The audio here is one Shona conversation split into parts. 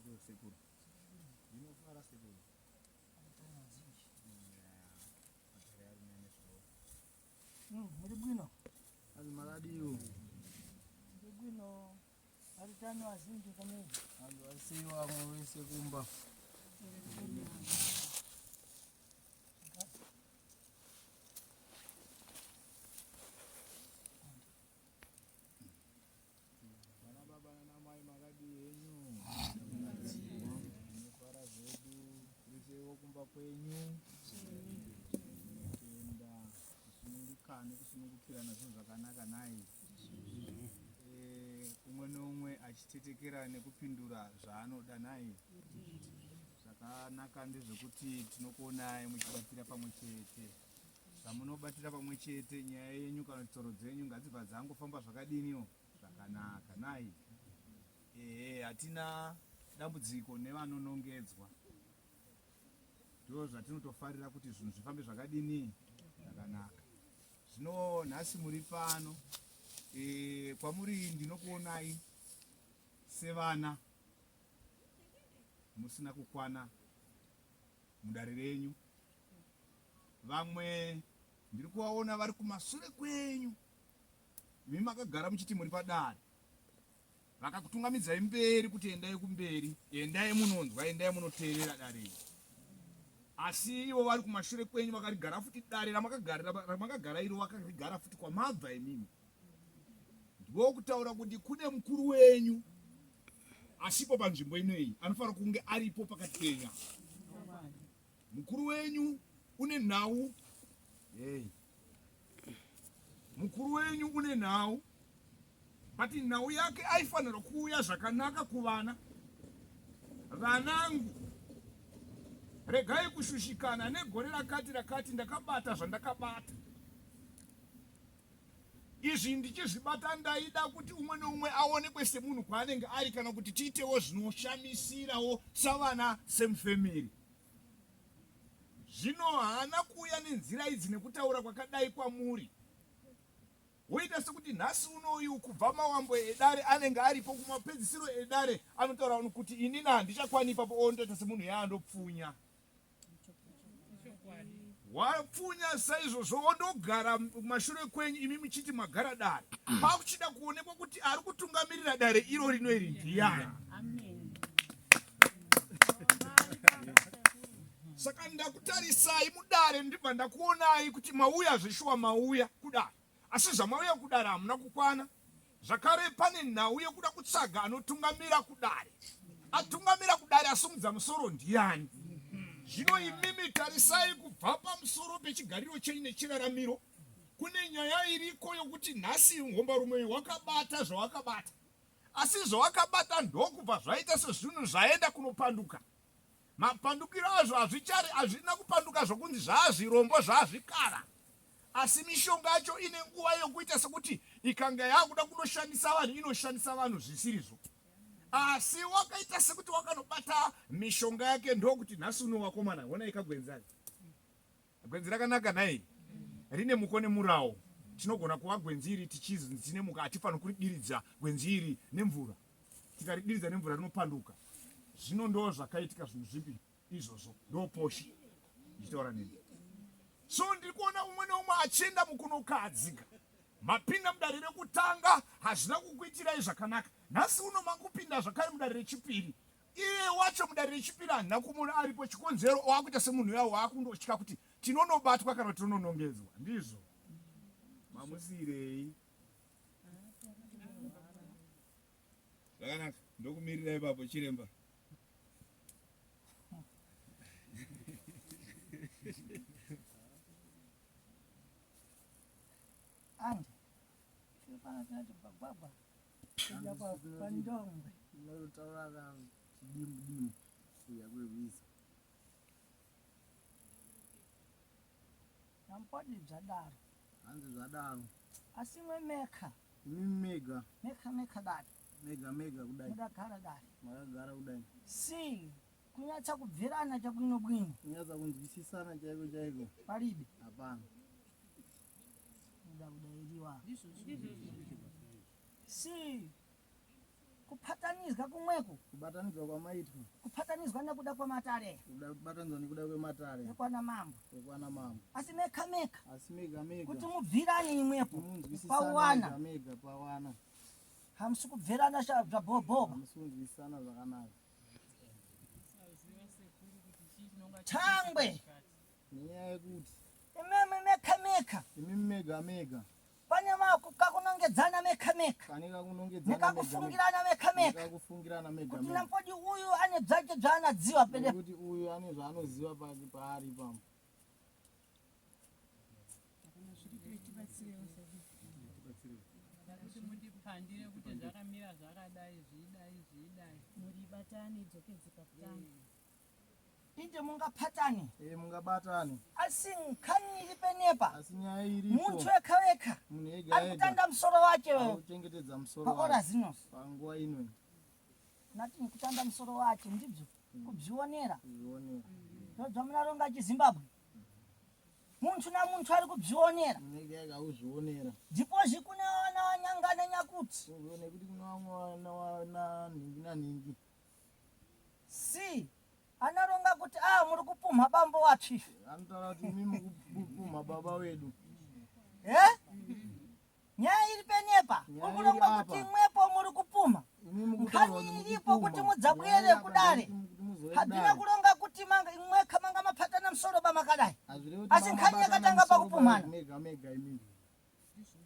Sekuru. Ndinofara sekuru. Muri bwino. Hanzi makadiwo. Muri bwino. Varitano vazinji kamwe. Hanzi vasei vamwe vese kumba. Vana baba nana mai makadii henyu? Tinofara zvedu kuriseiwo kumba kwenyu. Tinotenda kusunungukana nekusunungukirana zvinhu zvakanaka nhai. Eh, umwe neumwe achitetekera nekupindura zvaanoda nhai. Zvakanaka ndezvekuti tinokuonai muchibatsira pamwe chete. Zvamunobatira pamwe chete nyaya yenyu kana kuti tsoro dzenyu ngadzibva dzangofamba zvakadiniwo zvakanaka nhai. Ehe, hatina dambudziko nevanonongedzwa, ndo zvatinotofarira kuti zvinhu zvifambe zvakadini zvakanaka. Zvino nhasi muri pano e, kwamuri ndinokuonai sevana musina kukwana mudare renyu. Vamwe ndiri kuvaona vari kumasure kwenyu, imi makagara muchiti muri padare, vakakutungamidzai mberi kuti endai kumberi, endai munonzwa, endai munoteerera dare iri. Asi ivo vari kumashure kwenyu vakarigara futi dare ramakagara iro, vakarigara futi kwamabva imimi. Ndokutaura kuti kune mukuru wenyu asipo panzvimbo inoyi, anofanira kunge aripo pakati penyu. Mukuru wenyu une nhau. Hey. Mukuru wenyu une nhau. But nhau yake aifanira kuuya zvakanaka kuvana. Vanangu, regai kushushikana negore rakati rakati ndakabata zvandakabata. Izvi ndichizvibata ndaida kuti umwe neumwe aonekwe semunhu kwaanenge ari kana kuti tiitewo zvinoshamisirawo savana semufemiri. Zvino haana kuuya nenzira idzi nekutaura kwakadai kwamuri. Woita sekuti nhasi unoyu kubva mawambo edare anenge aripo kumapedzisiro edare anotaura kuti inini handichakwani ipapo ondoita semunhu yaandopfunya. Wapfunya saizvozvo wondogara kumashure kwenyu imi muchiti magara dare. Pakuchida kuonekwa kuti ari kutungamirira dare iro rino iri ndiyani. Saka ndakutarisai mudare ndibva ndakuonai kuti mauya zveshuwa mauya kudare. Asi zvamauya kudare hamuna kukwana. Zvakare pane nhau yekuda kutsvaga anotungamira kudare. Atungamira kudare asumudza musoro ndiyani? Zvino imimi tarisai kubva pamusoro pechigariro chenyu nechiraramiro. Kune nyaya iriko yokuti nhasi hombarume uyu wakabata zvawakabata. Asi zvawakabata ndokubva zvaita sezvinhu zvaenda kunopanduka. Mapandukiro azvo hazvichari hazvina kupanduka zvokunzi zvaazvirombo zvaazvikara. Asi mishonga yacho ine nguva yokuita sekuti ikanga yakuda kunoshandisa vanhu inoshandisa vanhu zvisirizvo. Asi wakaita sekuti wakanobata mishonga yake ndokuti nhasi uno wakomana honai kagwenzari. Gwenzi rakanaka nhai rine muko nemurawo. Tinogona kuva gwenzi iri tichizi tine muka hatifaniri kuridiridza gwenzi iri nemvura. Tikaridiridza nemvura rinopanduka. Zvino ndo zvakaitika zvinhu zvipi izvozvo ndoposhi ndichitaura nemi. So ndiri kuona umwe neumwe achienda mukunokahadzika. Mapinda mudare rekutanga hazvina kukuitirai zvakanaka. Nhasi uno makupinda zvakare mudare rechipiri. Iye wacho mudare rechipiri handina kumuona aripo chikonzero wakuita semunhu uya waakundotya kuti tinonobatwa kana tinononongedzwa ndizvo mamusirei zvakanaka ndokumirira ipapo chiremba Andi, gwagwa pandongwe Unotaura chidimbu dimbu kuya kwerwizi. Nampodi zvadaro. Hanzi zvadaro. Asi mwe meka. Imi mega. Meka meka dare. Mega mega kudai. Mudagara dare. Makagara kudai. Si kunyatsa kubvirana chabwino bwino. Kunyatsa kunzwisisana chaiko chaiko. Palibe. Hapana. Muda kudairiwa. Si kupatani. Kuphatanizwa kumweko. Kubatanidzwa kwamaitwa. Kuphatanizwa nekuda kwematare. Kubatanidzwa nekuda kwematare. Ekwana mambo. Ekwana mambo. Asi meka meka. Asi mega mega. Kuti mubvirane imwepo. Munzwisisane Pawana. mega mega pawana. Hamusi kubvirana zvabhobhoba. Hamusi kunzwisisana zvakanaka. Tangwe. Nenyaya yekuti. Imimi meka meka. Imimi mega mega. Pane kakunongedzana meka meka. Pane kakunongedzana mega mega. Nekakufungirana meka meka. Nekakufungirana mega Kuti mega. nampodi uyu ane zvake zvaanadziwa pene. Nekuti uyu ane zvaanoziva pake paari ipapo. Kuti mundipandire kuti zvakamira zvakadai zvidai zvidai. Mhuri ibatane idzokedze pakutanga. Inde mungapatane. Eh, mungabatane. Asi nkhani iri penepa. Asi nyaya iripo. Muntu weka weka. Munhu ega Ari ega. kutanda musoro wache. Ari kuchengetedza musoro Paora wake. zinos. Panguva ino. Nati kutanda musoro wache ndibyo. Kubzionera. Kuzvionera. Ndozvamunaronga chiZimbabwe. Muntu na muntu ari kubzionera. Munhu ega ega uzvionera. Ndipozvi kune vana vanyangana nyakuti. Nekuti kune vamwe vana vana nhingi nanhingi. Si anaronga kuti ah muri kupumha bambo watsva ife. Anotaura kuti imi mukupumha baba wedu. Eh? Nyaya iri penepa. Nyaya Uri kuronga iri kuti apa. imwepo muri kupumha. Imi mukutaura Nkhani kuti iripo kuti mukupumha. mudzabwere Nyaya iri apa kudare. ndeyekuti muzouye Hazvina kudare. kuronga kuti manga imweka manga mapatana musoro bamakadai. Hazvirevi kuti Asi nkhani mamabatana yakatanga musoro pakupumhana. mega mega imimi.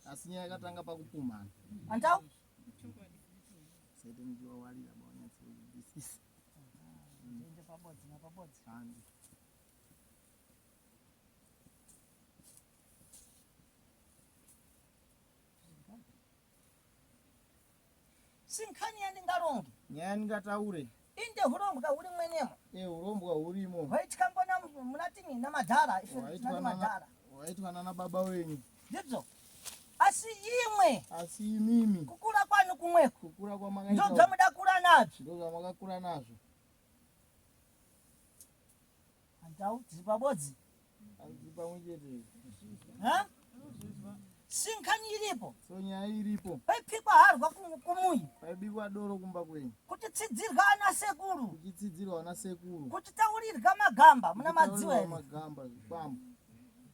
Asi nyaya yakatanga pakupumhana. Andau? Saite muchiwawarira bawanyatsokunzwisisa. Tiende pabodzi napabodzi. Handi. Si nkhani yandingaronge. Nyaya yandingataure. Inde hurombwa huri mwenemo. Eh, hurombwa hurimo. Hwaitika mbona munatini namadhara ife Hwaitwa tinati nana- madhara. Hwaitwa nana baba wenyu. Ndibzo. Asi imwe Asi imimi kukura kwanu kumweko kukura kwamakaita ndo zvamudakura nazvo. ndo zvamakakura nazvo. Andau dziri pabodzi. Hanzi pamwe chete. Ha? Si nkhani iripo. So nyaya iripo. Paipikwa harwa kumuyi. Paibikwa doro kumba kwenyu. Kuchitsidzirwa ana sekuru. Kuchitsidzirwa ana sekuru. Kuchitaurirwa magamba muna madziwa Kuchitaurirwa here. magamba zvikwambo.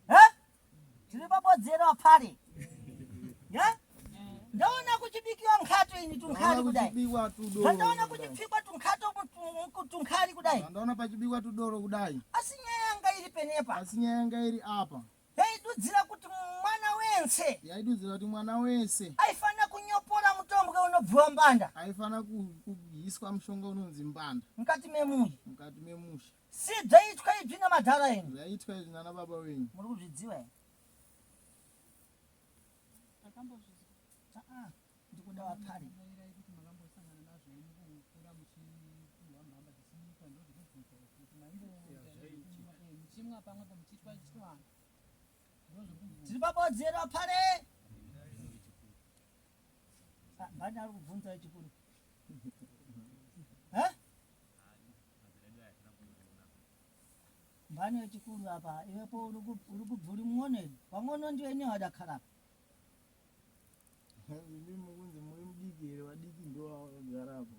Ha? Tiri pabodzi here wapari. Ya? Ndaona kuchibikiwa nkhato ini tunkhari kudai. Kuchibikwa tudoro. Zvandaona kudai. kuchipfikwa tunkhato tunkhari kudai. Zvandaona pachibikwa tudoro kudai. Asi nyaya yanga iri penepa. Asi nyaya yanga iri apa. Yaidudzira kuti mwana wense Yaidudzira kuti mwana wese aifanira kunyopora mutombwe unobviwa mbanda aifana kuiswa mushonga unonzi mbanda mukati memuyi. mukati memusha. Si zvaitwa izvi namadhara enyu. Zvaitwa izvi nana baba wenyu. Muri kuzvidziwa here? Takambozvizwa. Ah, ndikuda wapari. Dairai kuti makambosangana nazvo henyu kukura muchipiwa mhamba dzichinyikwa ndozvekubvunza kuti maimboita muchimwa pamwepo muchiitwa chivanhu. Ndozvekubvunza. Tiri pabodzi here wapare? Ah, mbani ari kubvunza wechikuru? Eh? Mbani wechikuru apa iwepo uri kubva uri mung'ono here? Wang'ono ndiwe ine wadakhala apa. Imi mukunzi muri mudiki here vadiki ndo vakagara apo.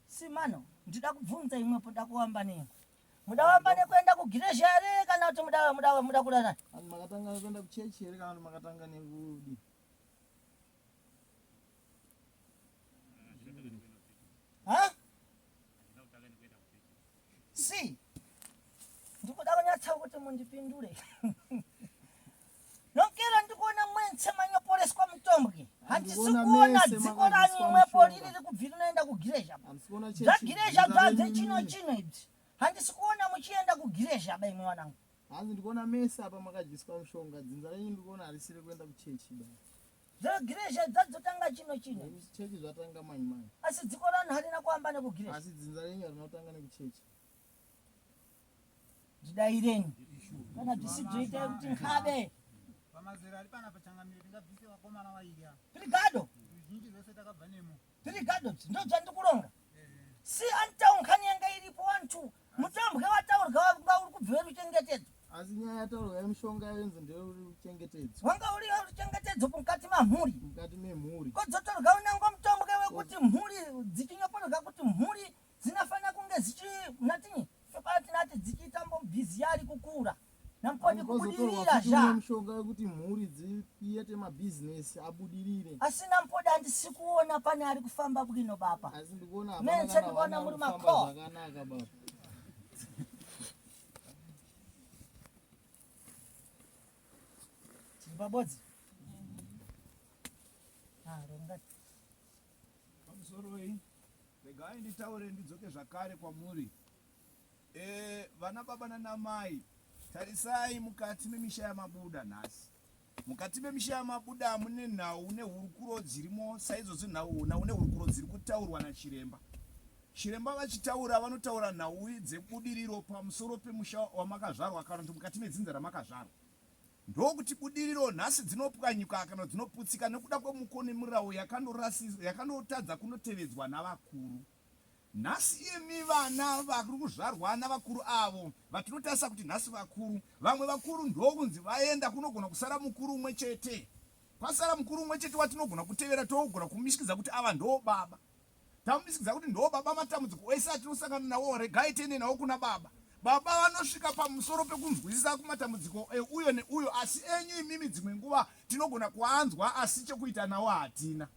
Simano, ndida kubvunza imwepo ndakuwamba nemwe. Mudawamba nekuenda kugireshi here kana kuti muda kudana? Hanzi makatanga nekuenda kuchechi here kana kuti makatanga nekudi? Ha? Si. Ndikuda kunyatsa kuti mundipindure. Nokera ndikuona mwense manyoporeswa mutombwe. Handisi Handikuona kuona mese dziko makabviswa ranyu imwepo mushonga. riri rikubvira rinoenda kugireshi apa. Handisi kuona chechi. Zvagireshi dzinza zvabve renyu chino mimi. chino ibvi. Handisi kuona muchienda kugireshi apa imwe wanangu. Hanzi ndikuona mese apa makadyiswa mushonga dzinza renyu ndikuona harisiri kuenda kuchechi ba. Zvagireshi dzadzotanga chino chino. Nekuti chechi zvatanga manyi manyi. Asi dziko ranyu harina kuamba nekugireshi. Asi dzinza renyu harina kutanga nekuchechi. Ndidaireni. Kana zvisibzoitai kuti nkhabe. Pamazera ari panapa changamire tingabvise vakomana vairi ava. Pirigado. Ruzhinji rwese takabva nemo. Pirigado ndodzvandikuronga. Si antau nkhani yanga iripo wantu. Mutambwe wataurwa wanga uri kubva ruchengetedzo. Asi nyaya yataurwa yemushonga yenzi ndeyeruchengetedzo. Wanga uri ruchengetedzo mukati mamhuri. Mukati memhuri. Kodzotorwa unango mutombwe wekuti mhuri. Kuti zha. umwe mushonga wekuti mhuri dziite mabhizinesi abudirire. Asi nampoda handisi kuona pane ari kufamba bwino baba. Asi ndikuona hapana Mense kana ndikuona vana muri vari kufamba makoo. zvakanaka baba. Tiri pabodzi. Ah, ronga. Pamusoroi, regai nditaure ndidzoke zvakare kwamuri. E, vana baba nanamai, tarisai mukati memisha yamabuda nhasi. Mukati memisha yamabuda mune nhau nehurukuro dzirimo saizvozvo nhau nhau nehurukuro dziri kutaurwa nachiremba. Chiremba vachitaura vanotaura nhau dzebudiriro pamusoro pemusha wamakazvarwa kana kuti mukati medzinza ramakazvarwa. Ndokuti budiriro nhasi dzinopwanyuka kana dzinoputsika nekuda kwemuko nemirawo yakandotadza kunotevedzwa navakuru. Nhasi imi vana vari kuzvarwa navakuru avo vatinotarisa kuti nhasi vakuru, vamwe vakuru ndokunzi vaenda kunogona kusara mukuru umwe chete. Kwasara mukuru umwe chete watinogona kutevera togona kumishikidza kuti ava ndoo baba. Tamumisikidza kuti ndoo baba matambudziko ese atinosangana nawo regai tiende nawo kuna baba. Baba vanosvika pamusoro pekunzwisisa kumatambudziko euyo neuyo asi enyu imimi dzimwe nguva tinogona kuanzwa asi chekuita nawo hatina.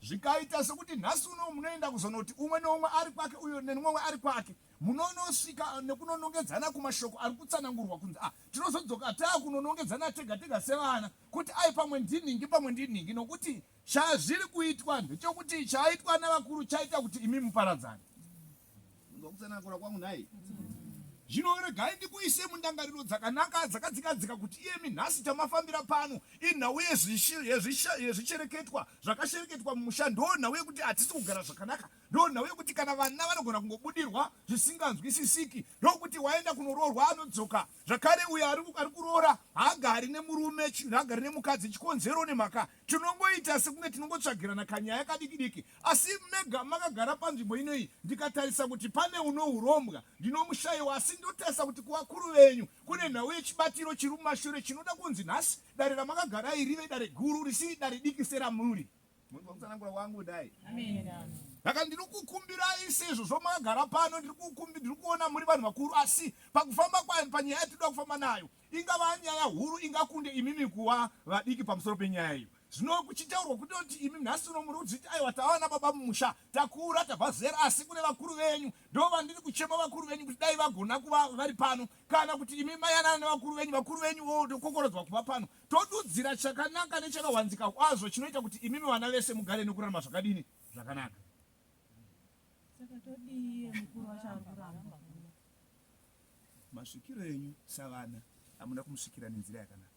Zvikaita sekuti nhasi uno munoenda kuzonoti umwe neumwe ari kwake uyo nemumwe ari kwake munonosvika nekunonongedzana kumashoko ari kutsanangurwa kunzi ah tinozodzoka taakunonongedzana tega tega sevana kuti ai pamwe ndinhingi pamwe ndinhingi nokuti Chazviri kuitwa ndechokuti chaitwa navakuru chaita kuti imi muparadzane. Munzwa kutsanangura kwangu nhai? Zvino regai ndikuise mundangariro dzakanaka dzakadzikadzika kuti iyemi nhasi chamafambira pano inhau yezvishereketwa zvakashereketwa mumusha ndo nhau yekuti hatisi kugara zvakanaka ndo nhau yekuti kana vana vanogona kungobudirwa zvisinganzwisisiki ndokuti waenda kunoroorwa anodzoka Zvakare uyo ari kuroora haagari nemurume, haagari nemukadzi chikonzero nemhaka tinongoita sekunge tinongotsvagirana kanyaya kadiki diki asi mega makagara panzvimbo inoyi ndikatarisa kuti pane uno urombwa ndinomushaiwa asi ndotarisa kuti kuvakuru venyu kune nhau yechibatiro chiri mumashure chinoda kunzi nhasi dare ramakagara iri rive dare guru risiri dare diki seramuri. Munzwa kutsanangura kwangu dai. Saka ndiri kukumbirai sezvo makagara pano ndiri kukumbi ndiri kuona muri vanhu vakuru asi pakufamba kwayo panyaya yatinoda kufamba nayo ingava nyaya huru ingakunde imimi kuva vadiki pamusoro penyaya iyo. Zvino kuchitaurwa kutoti imi nhasi uno muri kudziti aiwa tava vana baba mumusha takura tabva zera asi kune vakuru venyu ndo vandiri kuchema vakuru venyu kuti dai vagona kuva vari pano kana kuti imi mayanana nevakuru venyu vakuru venyu vokokorodzwa kuva pano Todudzira chakanaka nechakawanzika kwazvo chinoita kuti imimi vana vese mugare nekurarama zvakadini zvakanaka. Saka todii iye mukuru wacho ari kuramba kuuya? Masvikiro enyu savana hamuna kumusvikira nenzira yakanaka.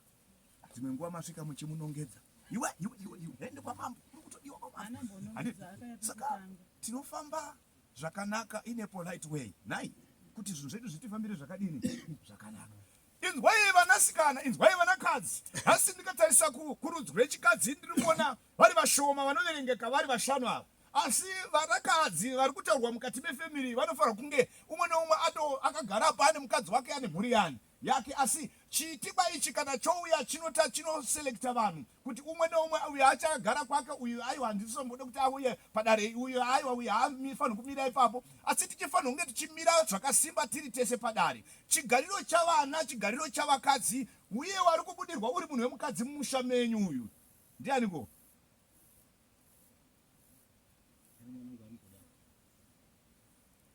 Dzimwe nguva masvika muchimunongedza. Iwe iwe iwe iwe ende kwamambo uri kutodiwa kwamambo. Haana mbonongedza akauya Saka pekutanga. tinofamba zvakanaka in a polite way nhai kuti zvinhu zvedu zvitifambire zvakadini zvakanaka. Inzwai vanasikana, inzwai vanakadzi. Nhasi ndikatarisa kurudzi rwechikadzi ndiri kuona vari vashoma vanoverengeka vari vashanu ava. Asi vanakadzi vari kutaurwa mukati mefemiri vanofanirwa kunge umwe neumwe ato akagara apa ane mukadzi wake ane mhuri yani yake. Asi chiitikwa ichi kana chouya chinota chinoselekta vanhu kuti umwe neumwe uyu achagara kwake uyu aiwa handisomboda kuti auye padare uyu aiwa uyu haafanirwi kumira ipapo. Asi tichifanirwa kunge tichimira zvakasimba tiri tese padare. Chigariro chavana, chigariro chavakadzi, uye wari kubudirwa uri munhu wemukadzi mumusha menyu uyu ndianiko?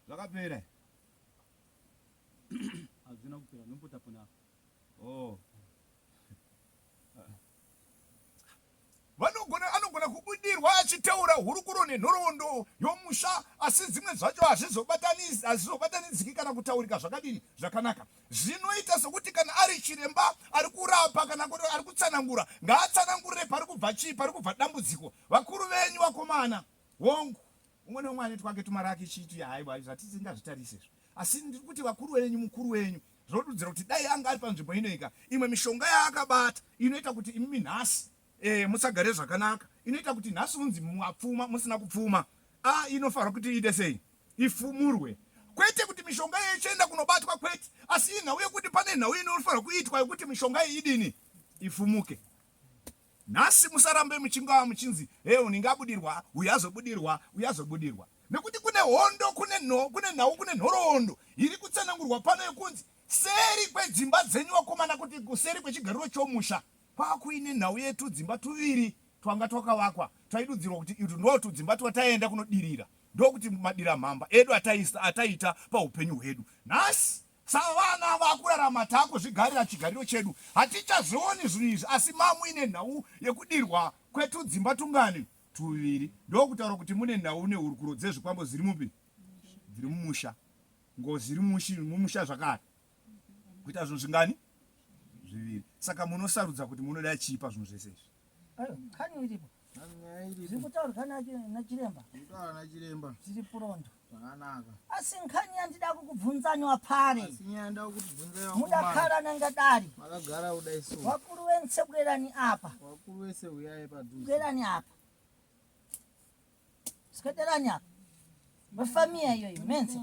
Zvakapera. Hazvina kupera, ndombota pona. Oh. Vanogona anogona kubudirwa achitaura hurukuro nenhoroondo yomusha asi dzimwe dzacho hazvizobatanidziki kana kutaurika zvakadini zvakanaka. Zvinoita sokuti kana ari chiremba ari kurapa kana kuti ari kutsanangura ngaatsanangurire pari kubva chii pari kubva dambudziko. Vakuru venyu vakomana, hongu, umwe neumwe ane twake tumaraki chiiti haiwa zvatisingazvitarise izvo. Asi ndiri kuti vakuru venyu mukuru wenyu Zvinodudzira kuti dai anga ari panzvimbo inoika imwe mishonga yaakabata inoita kuti imimi nhasi e, musagare zvakanaka, inoita kuti nhasi unzi mwapfuma musina kupfuma. A, inofanirwa kuti iite sei? Ifumurwe. Kwete kuti mishonga iyo ichienda kunobatwa kwete, asi inhau yekuti pane nhau inofanirwa kuitwa yekuti mishonga iyi idini ifumuke. Nhasi musarambe muchingava muchinzi he unenge abudirwa uyu azobudirwa uyu azobudirwa nekuti kune hondo kune, no, kune nhau kune nhoroondo iri kutsanangurwa pano yekunzi Seri kwedzimba dzenyu vakomana kuti kuseri kwechigariro chomusha kwakuine nhau yetudzimba tuviri twanga twakavakwa twaidudzirwa kuti utwu ndo tudzimba twataienda kunodirira ndokuti madiramhamba edu ataisa ataita paupenyu hwedu nhasi savana vakurarama takuzvigarira chigariro chedu hatichazvioni zvinhu izvi asi mamuine nhau yekudirwa kwetudzimba tungani tuviri ndokutaura kuti mune nhau nehurukuro dzezvikwambo dziri mupi dziri mumusha ngozi iri mumusha zvakare kuita zvinhu zvingani zviviri saka munosarudza kuti munoda chii pazvinhu zvese izvi kani iripo zviri kutaurwa nachiremba nachiremba zviri purondo zvakanaka asi nkhani yandida kukubvunzani wapare asi nyaya yandida kukubvunzai mudakara nangadari makagara kudai so vakuru vense bwerani apa vakuru vese huyai padhuze bwerani apa Swederani apa. Vafamia iyoyo mense.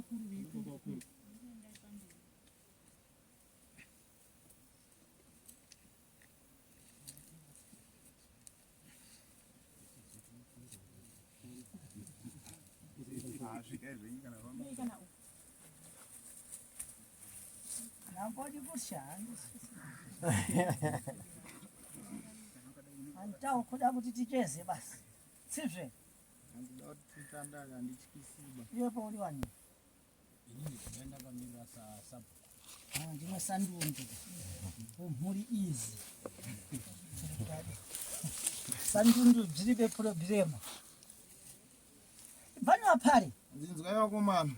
Nambodi kusha. Antawo kuda kuti ticheze basi. Sizve. Handida kuti titandare handityisiba. Iwe pauri wani? Inini ndinenge ndakamirira sabhuku. Ah, ndimwe sandundu mhuri izi. Sandundu dziribe problema. Bvani wapari. Ndinzwai vakomana.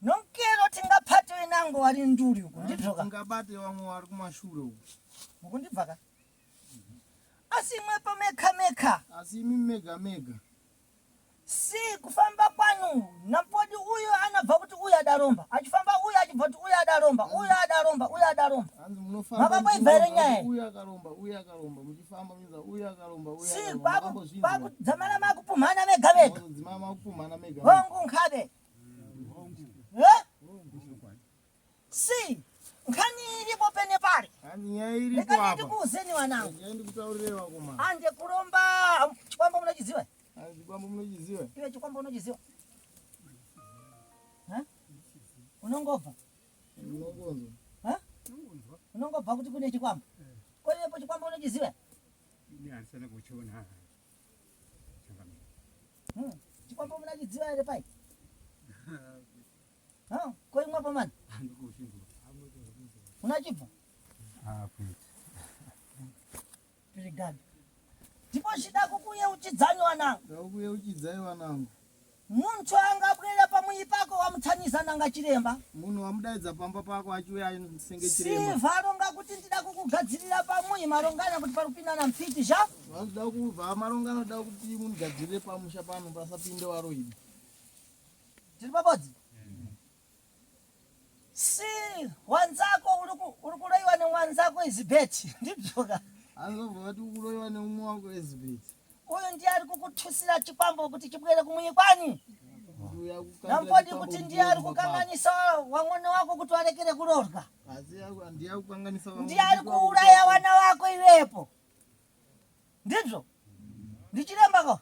Nonkero tingapate wenango wari nduri uku ndibvoka. Tingabate vamwe vari kumashure uku. Mukundibvaka? Asi imwepo meka meka. Asi imi mega mega. Si kufamba kwanu nampodi uyo anabva kuti uyu adaromba achifamba uyu achibva kuti uyu adaromba uyu adaromba uyu adaromba. Hanzi munofamba Makamboibva here nyaya iyi? uyu akaromba uyu akaromba muchifamba muchiza uyu akaromba uyu Si akaromba. kwaku Makambozvinzwa? kwakudzamara makupumhana mega mega. Mozodzimama makupumhana mega mega. Hongu nkhabe. Eh? Si nkhani iripo pene pali. Hanzi nyaya iripo Rekani apa. ndikuuzeni wanangu. Regai ndikutaurire vakomana. Ande kuromba chikwambo munochiziva? Hanzi chikwambo munochiziva? Iwe chikwambo unochiziva? Ha? Unongobva? Unongonzwa. Ha? Unongobva kuti kune chikwambo? Ko iwepo chikwambo unochiziva? Ini handisana kuchiona. Changamire. Chikwambo munachidziva here pai? Ha, ko imwepo mani? Unachibva? Ah, kwete. Pirigado. Ndipo chida kukuyeuchidzani wanangu. Ndakukuyeuchidzai wanangu. Muntu angabwera pamuyi pako wamuthanyiza nanga chiremba. Munhu wamudaidza pamba pako achiuya senge chiremba. Si varonga kuti ndida kukugadzirira pamuyi marongana kuti parikupindana mfiti zha. Vanoda kubva marongana kuda kuti munigadzirire pamusha pano pasapinde waroyi. Tiri pabodzi. Si wanzako uri kuroyiwa nemwanzako izibheti ndibzoka. Anozobva vati ukuroyiwa neumwe wako ezibheti. Uyu ndiye ari kukutusira chikwambo kuti chibwere kumuyi kwani. Nampodi kuti ndiye ari kukanganisa wang'ono wako kuti warekere kurorwa. Ndiye ari kuuraya wana wako iwepo. Ndizvo? Ndichiremba ko?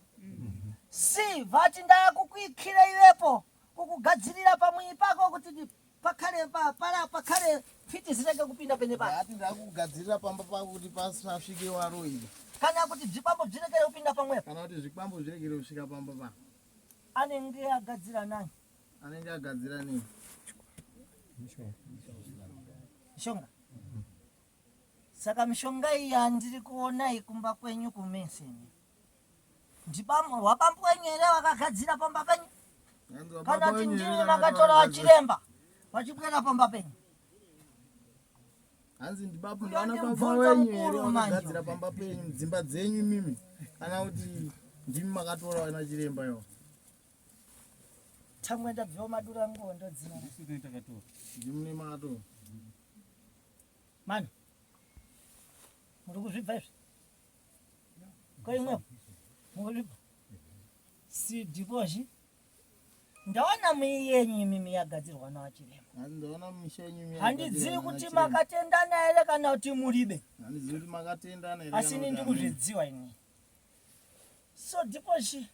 Si vati ndakukuikira iwepo kukugadzirira pamuyi pako kuti pakhale pa, pala pakhale mfiti zirege kupinda pene pano. Ati ndakugadzirira pamba pako kuti pasasvike waroyi. Kana kuti zvikwambo zvirekere kupinda pamwepo. Kana kuti zvikwambo zvirekere kusvika pamba pako. Anenge agadzira nani? Anenge agadzira nei? Mishonga. Saka mishonga iyi yandiri kuona iyi kumba kwenyu kumeseni. Ndibambo wabambo wenyu here wakagadzira pamba penyu? Kana kuti ndimi makatora vachiremba vachibwera pamba penyu? Hanzi ndibaba ndaona baba wenyu here wakagadzira pamba penyu mudzimba dzenyu imimi kana kuti ndimi makatora vana chiremba iwo. Tamwe ndabviwa madura ngondo dzina. Ndimi makatora. Mani. Muri kuzvibva izvi? Ko imwe muripo si diposhi ndaona mii yenyu imimi yagadzirwa nawachiremba Ndaona misha yenyu imimi handizivi yagadzirwa kuti naChiremba. makatendana here kana kuti muribe Handizivi kuti makatendana here asi kana ini kuti ndikuzvidziwa ini so diposhi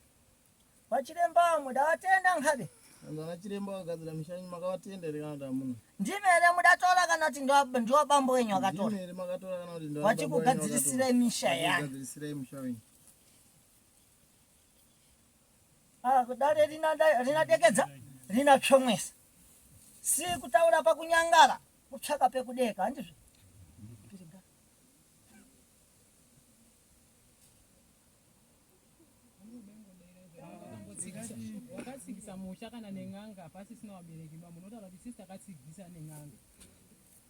vachiremba vamwe ndavatenda nkabe. Vana chiremba vakagadzira misha yenyu makavatenda here kana kuti hamuna? Ndimi here mudatora kana kuti ndiwo bambo wenyu vakatora? Ndimi here makatora kana kuti ndiwo vachikugadzirisirai misha yanyu? Vachikugadzirisirai musha wenyu. Ah, dare rinadekedza rinatsvomwesa si kutaura pakunyangara kutsvaka pekudeka handizvo? Wakatsigisa musha kana nen'anga pasisina vabereki ba munotaura kuti sisi takatsigisa nen'anga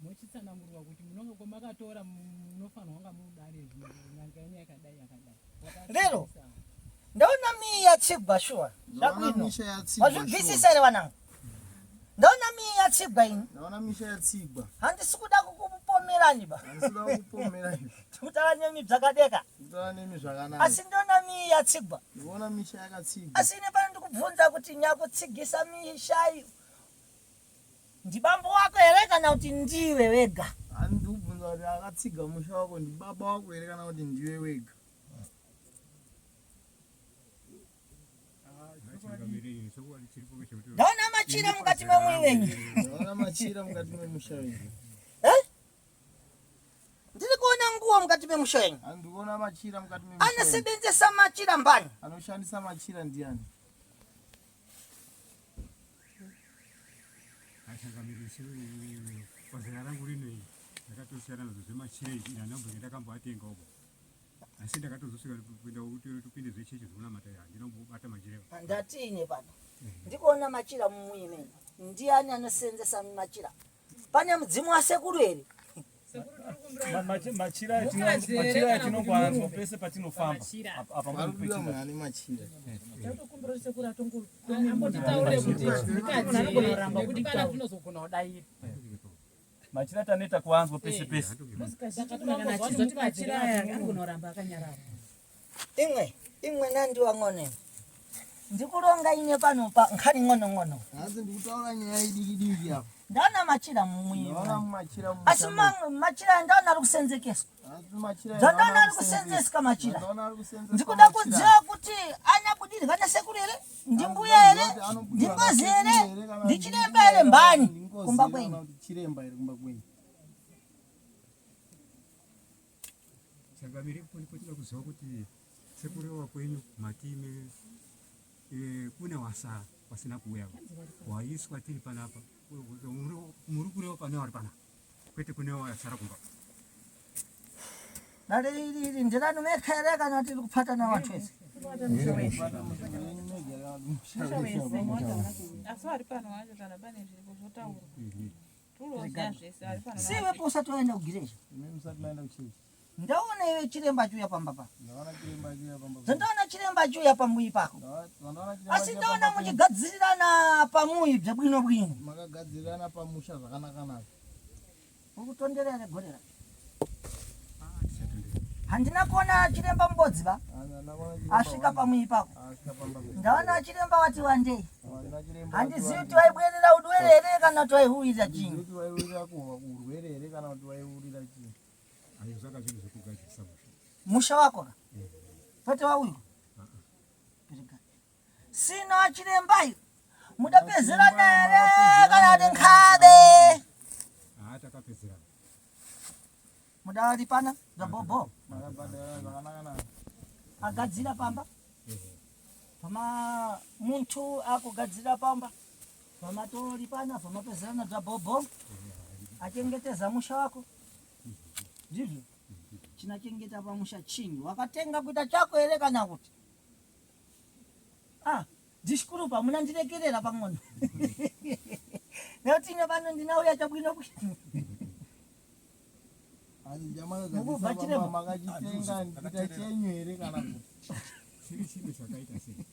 mochitsanangurwa kuti munonge kwamakatora munofanirwa kunga mudare zvino n'anga yenyu yakadai yakadai. Lero ndaona mii yatsigwa shuwa zvakwino wazvibvisisa here vanangu? Ndaona mii yatsigwa ini. Ndaona misha yatsigwa. Handisi kuda kukupomerani ba. Handisi kuda kukupomerani. Tikutaura nemi zvakadeka. Tikutaura nemi zvakanaka. Asi ndaona mii yatsigwa. Ndikuona misha yakatsigwa. Asi ini pano ndikubvunza kuti nyakutsigisa misha iyi ndibambo wako here kana kuti ndiwe wega? Ndikubvunza kuti akatsiga musha wako ndibaba wako here kana kuti ndiwe wega? Ndaona machira mukati memui wenyu. Ndaona machira mukati memusha wenyu. Eh? Ndiri kuona nguo mukati memusha wenyu. Ndikuona machira mukati memusha. Anosebenzesa machira mbani? Anoshandisa machira ndiani? Pazera rangu rino iri ndakatosiyana nazvo zvemachira izvi ndandambenge ndakamboatenga uko asi ndakatozosvika kuenda kuti tupinde zvechechi zvekunamata handina kumbobata machira Ndatiine pano ndikuona machira mumuyi menyu ndiani anosenzesa machira pane mudzimu wasekuru here Machira atinongoanzwa pese patinofamba apa Pari kudiwa munhu ane machira. Tatokumbira kuti sekuru atongoambotaure kuti munhu anogona kuti pana tinozogona kudaira. Machira taneta kuanzwa pese pese. Kana achizoti machira aya anogona kuramba akanyarara. Imwe imwe nandiwa ng'ono imwe ndikuronga ine pano pa nkhani ng'ono ng'ono. Hanzi ndikutaura nyaya idiki diki apa. Ndaona machira mumwe. Ndaona machira mumwe. Asi machira ndaona ari kusenzekeswa. Hanzi machira Ndaona ari kusenzeswa machira. Ndaona ari kusenzeswa. Ndikuda kuziva kuti anyabudirwa nasekuru here ndimbuya here ndingozi here ndichiremba here mbani kumba kwenyu. Chiremba here kumba kwenyu. Changamire ndipo kuziva kuti sekureva kwenyu matime kune wasara wasina kuuya waiswa tiri panapa muri kureva pane wari panapa kwete kune wasara kumba. Dare iri iri ndiranu meka here kana tiri kupatana vanhu vese? Asi vari pano vacho kana pane zviripo zvotaurwa. Turoziva zvese vari pano. Siwepo usati waenda kugirecha. Imi musati maenda kuchechi. Ndaona iwe chiremba achiuya pamba pako. Ndaona chiremba achiuya pamba pako. Zvandaona chiremba achiuya pamuyi pako. Zvandaona chiremba Asi achiuya ndaona pamba penyu. muchigadzirirana pamuyi bwino bwino. Makagadzirirana pamusha zvakanaka naka. Ukutondera here gore racho? Handina kuona chiremba mubodzi ba. Asvika pamuyi pako. Ndaona chiremba wati wandei. Handizivi kuti vaibwerera udwere here kana kuti vaihuwirira chinyi. Kuti vaiwirira urwere here kana kuti vaiwurira chinyi. Ayo zvaka zvinhu zvekugadzirisa musha. Musha wako ka? Kwete wauyu. Sino chiremba mudapedzerana here kana kuti nkhabe? Ah, takapedzerana. Mudaripana zvabobo. Makabhadhara zvakanaka naka. Agadzira pamba. Pama muntu akugadzira pamba. Pamatoripana pamapedzerana zvabobo. Achengeteza musha wako. Ndizvo. Chinachengeta pamusha chinyi. Wakatenga kuita chako here kana kuti? Ah, ndishikurupa munandirekerera pang'ono. Nekuti ine pano ndinauya chabwino bwino. Hanzi Mukubva chamakagadzirisa chiremba. pamba makachitenga kuita chenyu here kana kuti. Chiri chinhu chakaita sei?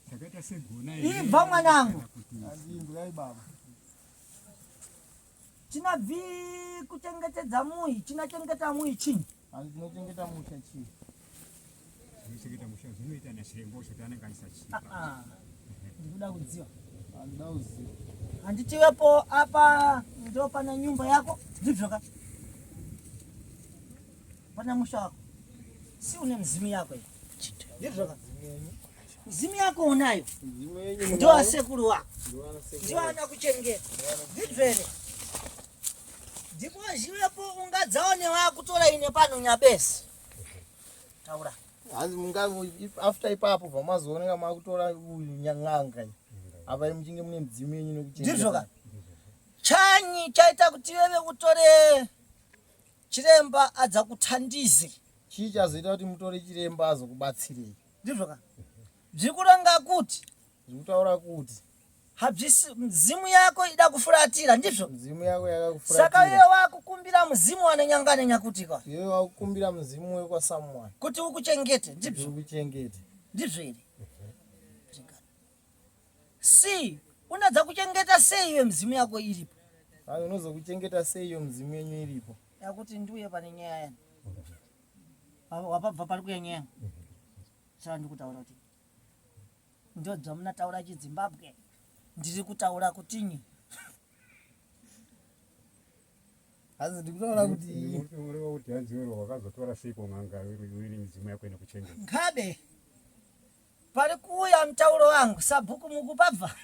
Chakaita segona here? Ibva mwanangu. Kana kuti Hanzi inzwai baba. Chinabvi kuchengetedza muyi, chinachengeta muyi chinyi. Hanzi tinochengeta musha chii? zvinochengeta musha zvinoita nachiremba ucho kuti anenge aisa chii. Ah, ah. Ndikuda kuziva. Handida kuziva. Handitiwepo apa ndo pana nyumba yako ndizvo ka? Pana musha wako. Si une mzimu yako iyi. Ndizvo ka? Midzimu yako unayo ndoasekuru wako ndiwo anakuchengeta ndizvo here? Ndipo zvivepo ungadzaone wakutora ine pano nyabesi taura hanzi munga after ipapo bva mazooneka makutora uyu n'anga iyi apa muchinge mune midzimu yenyu nekuchengeta ndizvo ka chanyi chaita kuti veve utore chiremba adza kuthandize chii chazoita kuti mutore chiremba azokubatsirei ndizvo ka bziri kuranga kuti zviri kutaura kuti habzisi mzimu yako ida kufuratira ndizvo mzimu yako yakakufuratira saka iwe wakukumbira muzimu wananyangane nyakutika iwe wakukumbira muzimu wekwasamuwani kuti ukuchengete ndizvo ukuchengete ndizvo here si unadza kuchengeta sei iwe mzimu yako iripo Ayo unozokuchengeta sei iyo mzimu yenyu iripo yakuti ndiuye pane nyaya yani wapabva pari kuya nyaya saka ndikutaura kuti ndodzamunataura chizimbabwe ndiri kutaura kutinyi hanzi ndikutaura kuti ureva kuti hanzi uri wakazotora seiko n'anga iri midzimu yako inokuchengeta nkabe pari kuuya mutauro wangu sabhuku mukupabva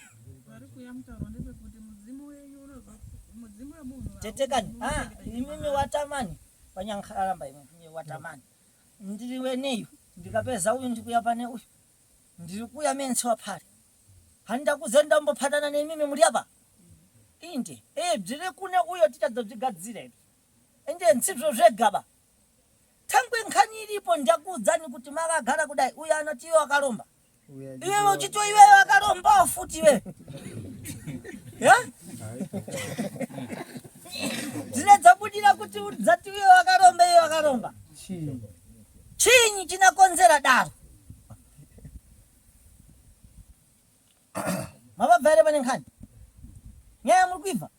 pari kuuya mutauro ndepekuti mudzimu wenyu unozo mudzimu wemunhu tetekani ah, imimi watamani panyankaramba imwe watamani ndiri weneyo ndikapeza uyu ndikuya pane uyu ndiri kuya mensi wapari handakuze ndambopatana nemimi muri apa inde e bziri kune uyo tichadzozvigadzira izvi ende nsizvo zvegaba tangwe nkhani iripo ndakuudzani kuti makagara kudai uyo anoti iwe wakaromba iwewe uchiti iwewe wakarombawo futi iwewe ya dzine dzabudira kuti dzati iwe wakaromba iwe wakaromba chinyi chinakonzera daro mavabva here pane nkhani nyaya muri kuibva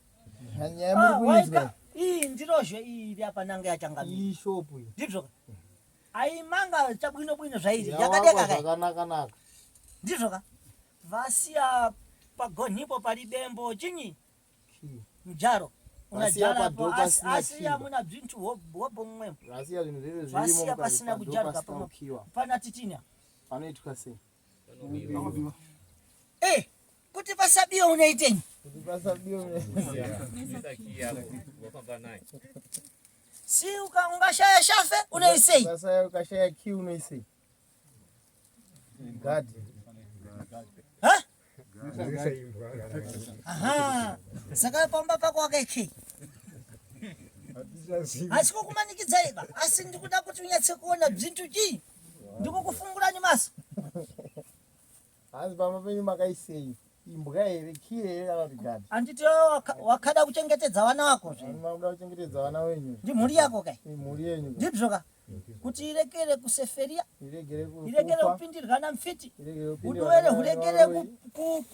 nyaya muri ah, kuinzwa iyi ndirozve iyi iri apa nanga yachangamira iyi shopu iyi ndizvo aimanga chabwino bwino zvairi yakadeka kai zvakanaka naka ndizvo ka vasiya pagonhipo pari bembo chinyi mujaro unajara asiya muna bzintu hobho mumwemo vasiya zvinhu zvese zvirimo vasiya pasina kujarwa pana titinya panoitwa sei Eh, kuti pasabiwe unoitenyi? Kuti pasabiwe Si uka ungashaya shafe unoisei? Ukashaya ukashaya key unoisei? Guard. Ha? Aha. Saka pamba pako wakaikei? Asi kukumanikidzai ba. Asi ndikuda kuti unyatse kuona bzintu chii? Ndikukufungurani maso. Hanzi pamba penyu makaisei? Imbwa here, key here kana kuti guard? Handiti wakada kuchengetedza vana vako zve? Makuda kuchengetedza vana wenyu. Ndi mhuri yako kai? Mhuri yenyu. Ndizvo ka? Kuti irekere kuseferia, irekere kupindirwa namfiti, uduwere hurekere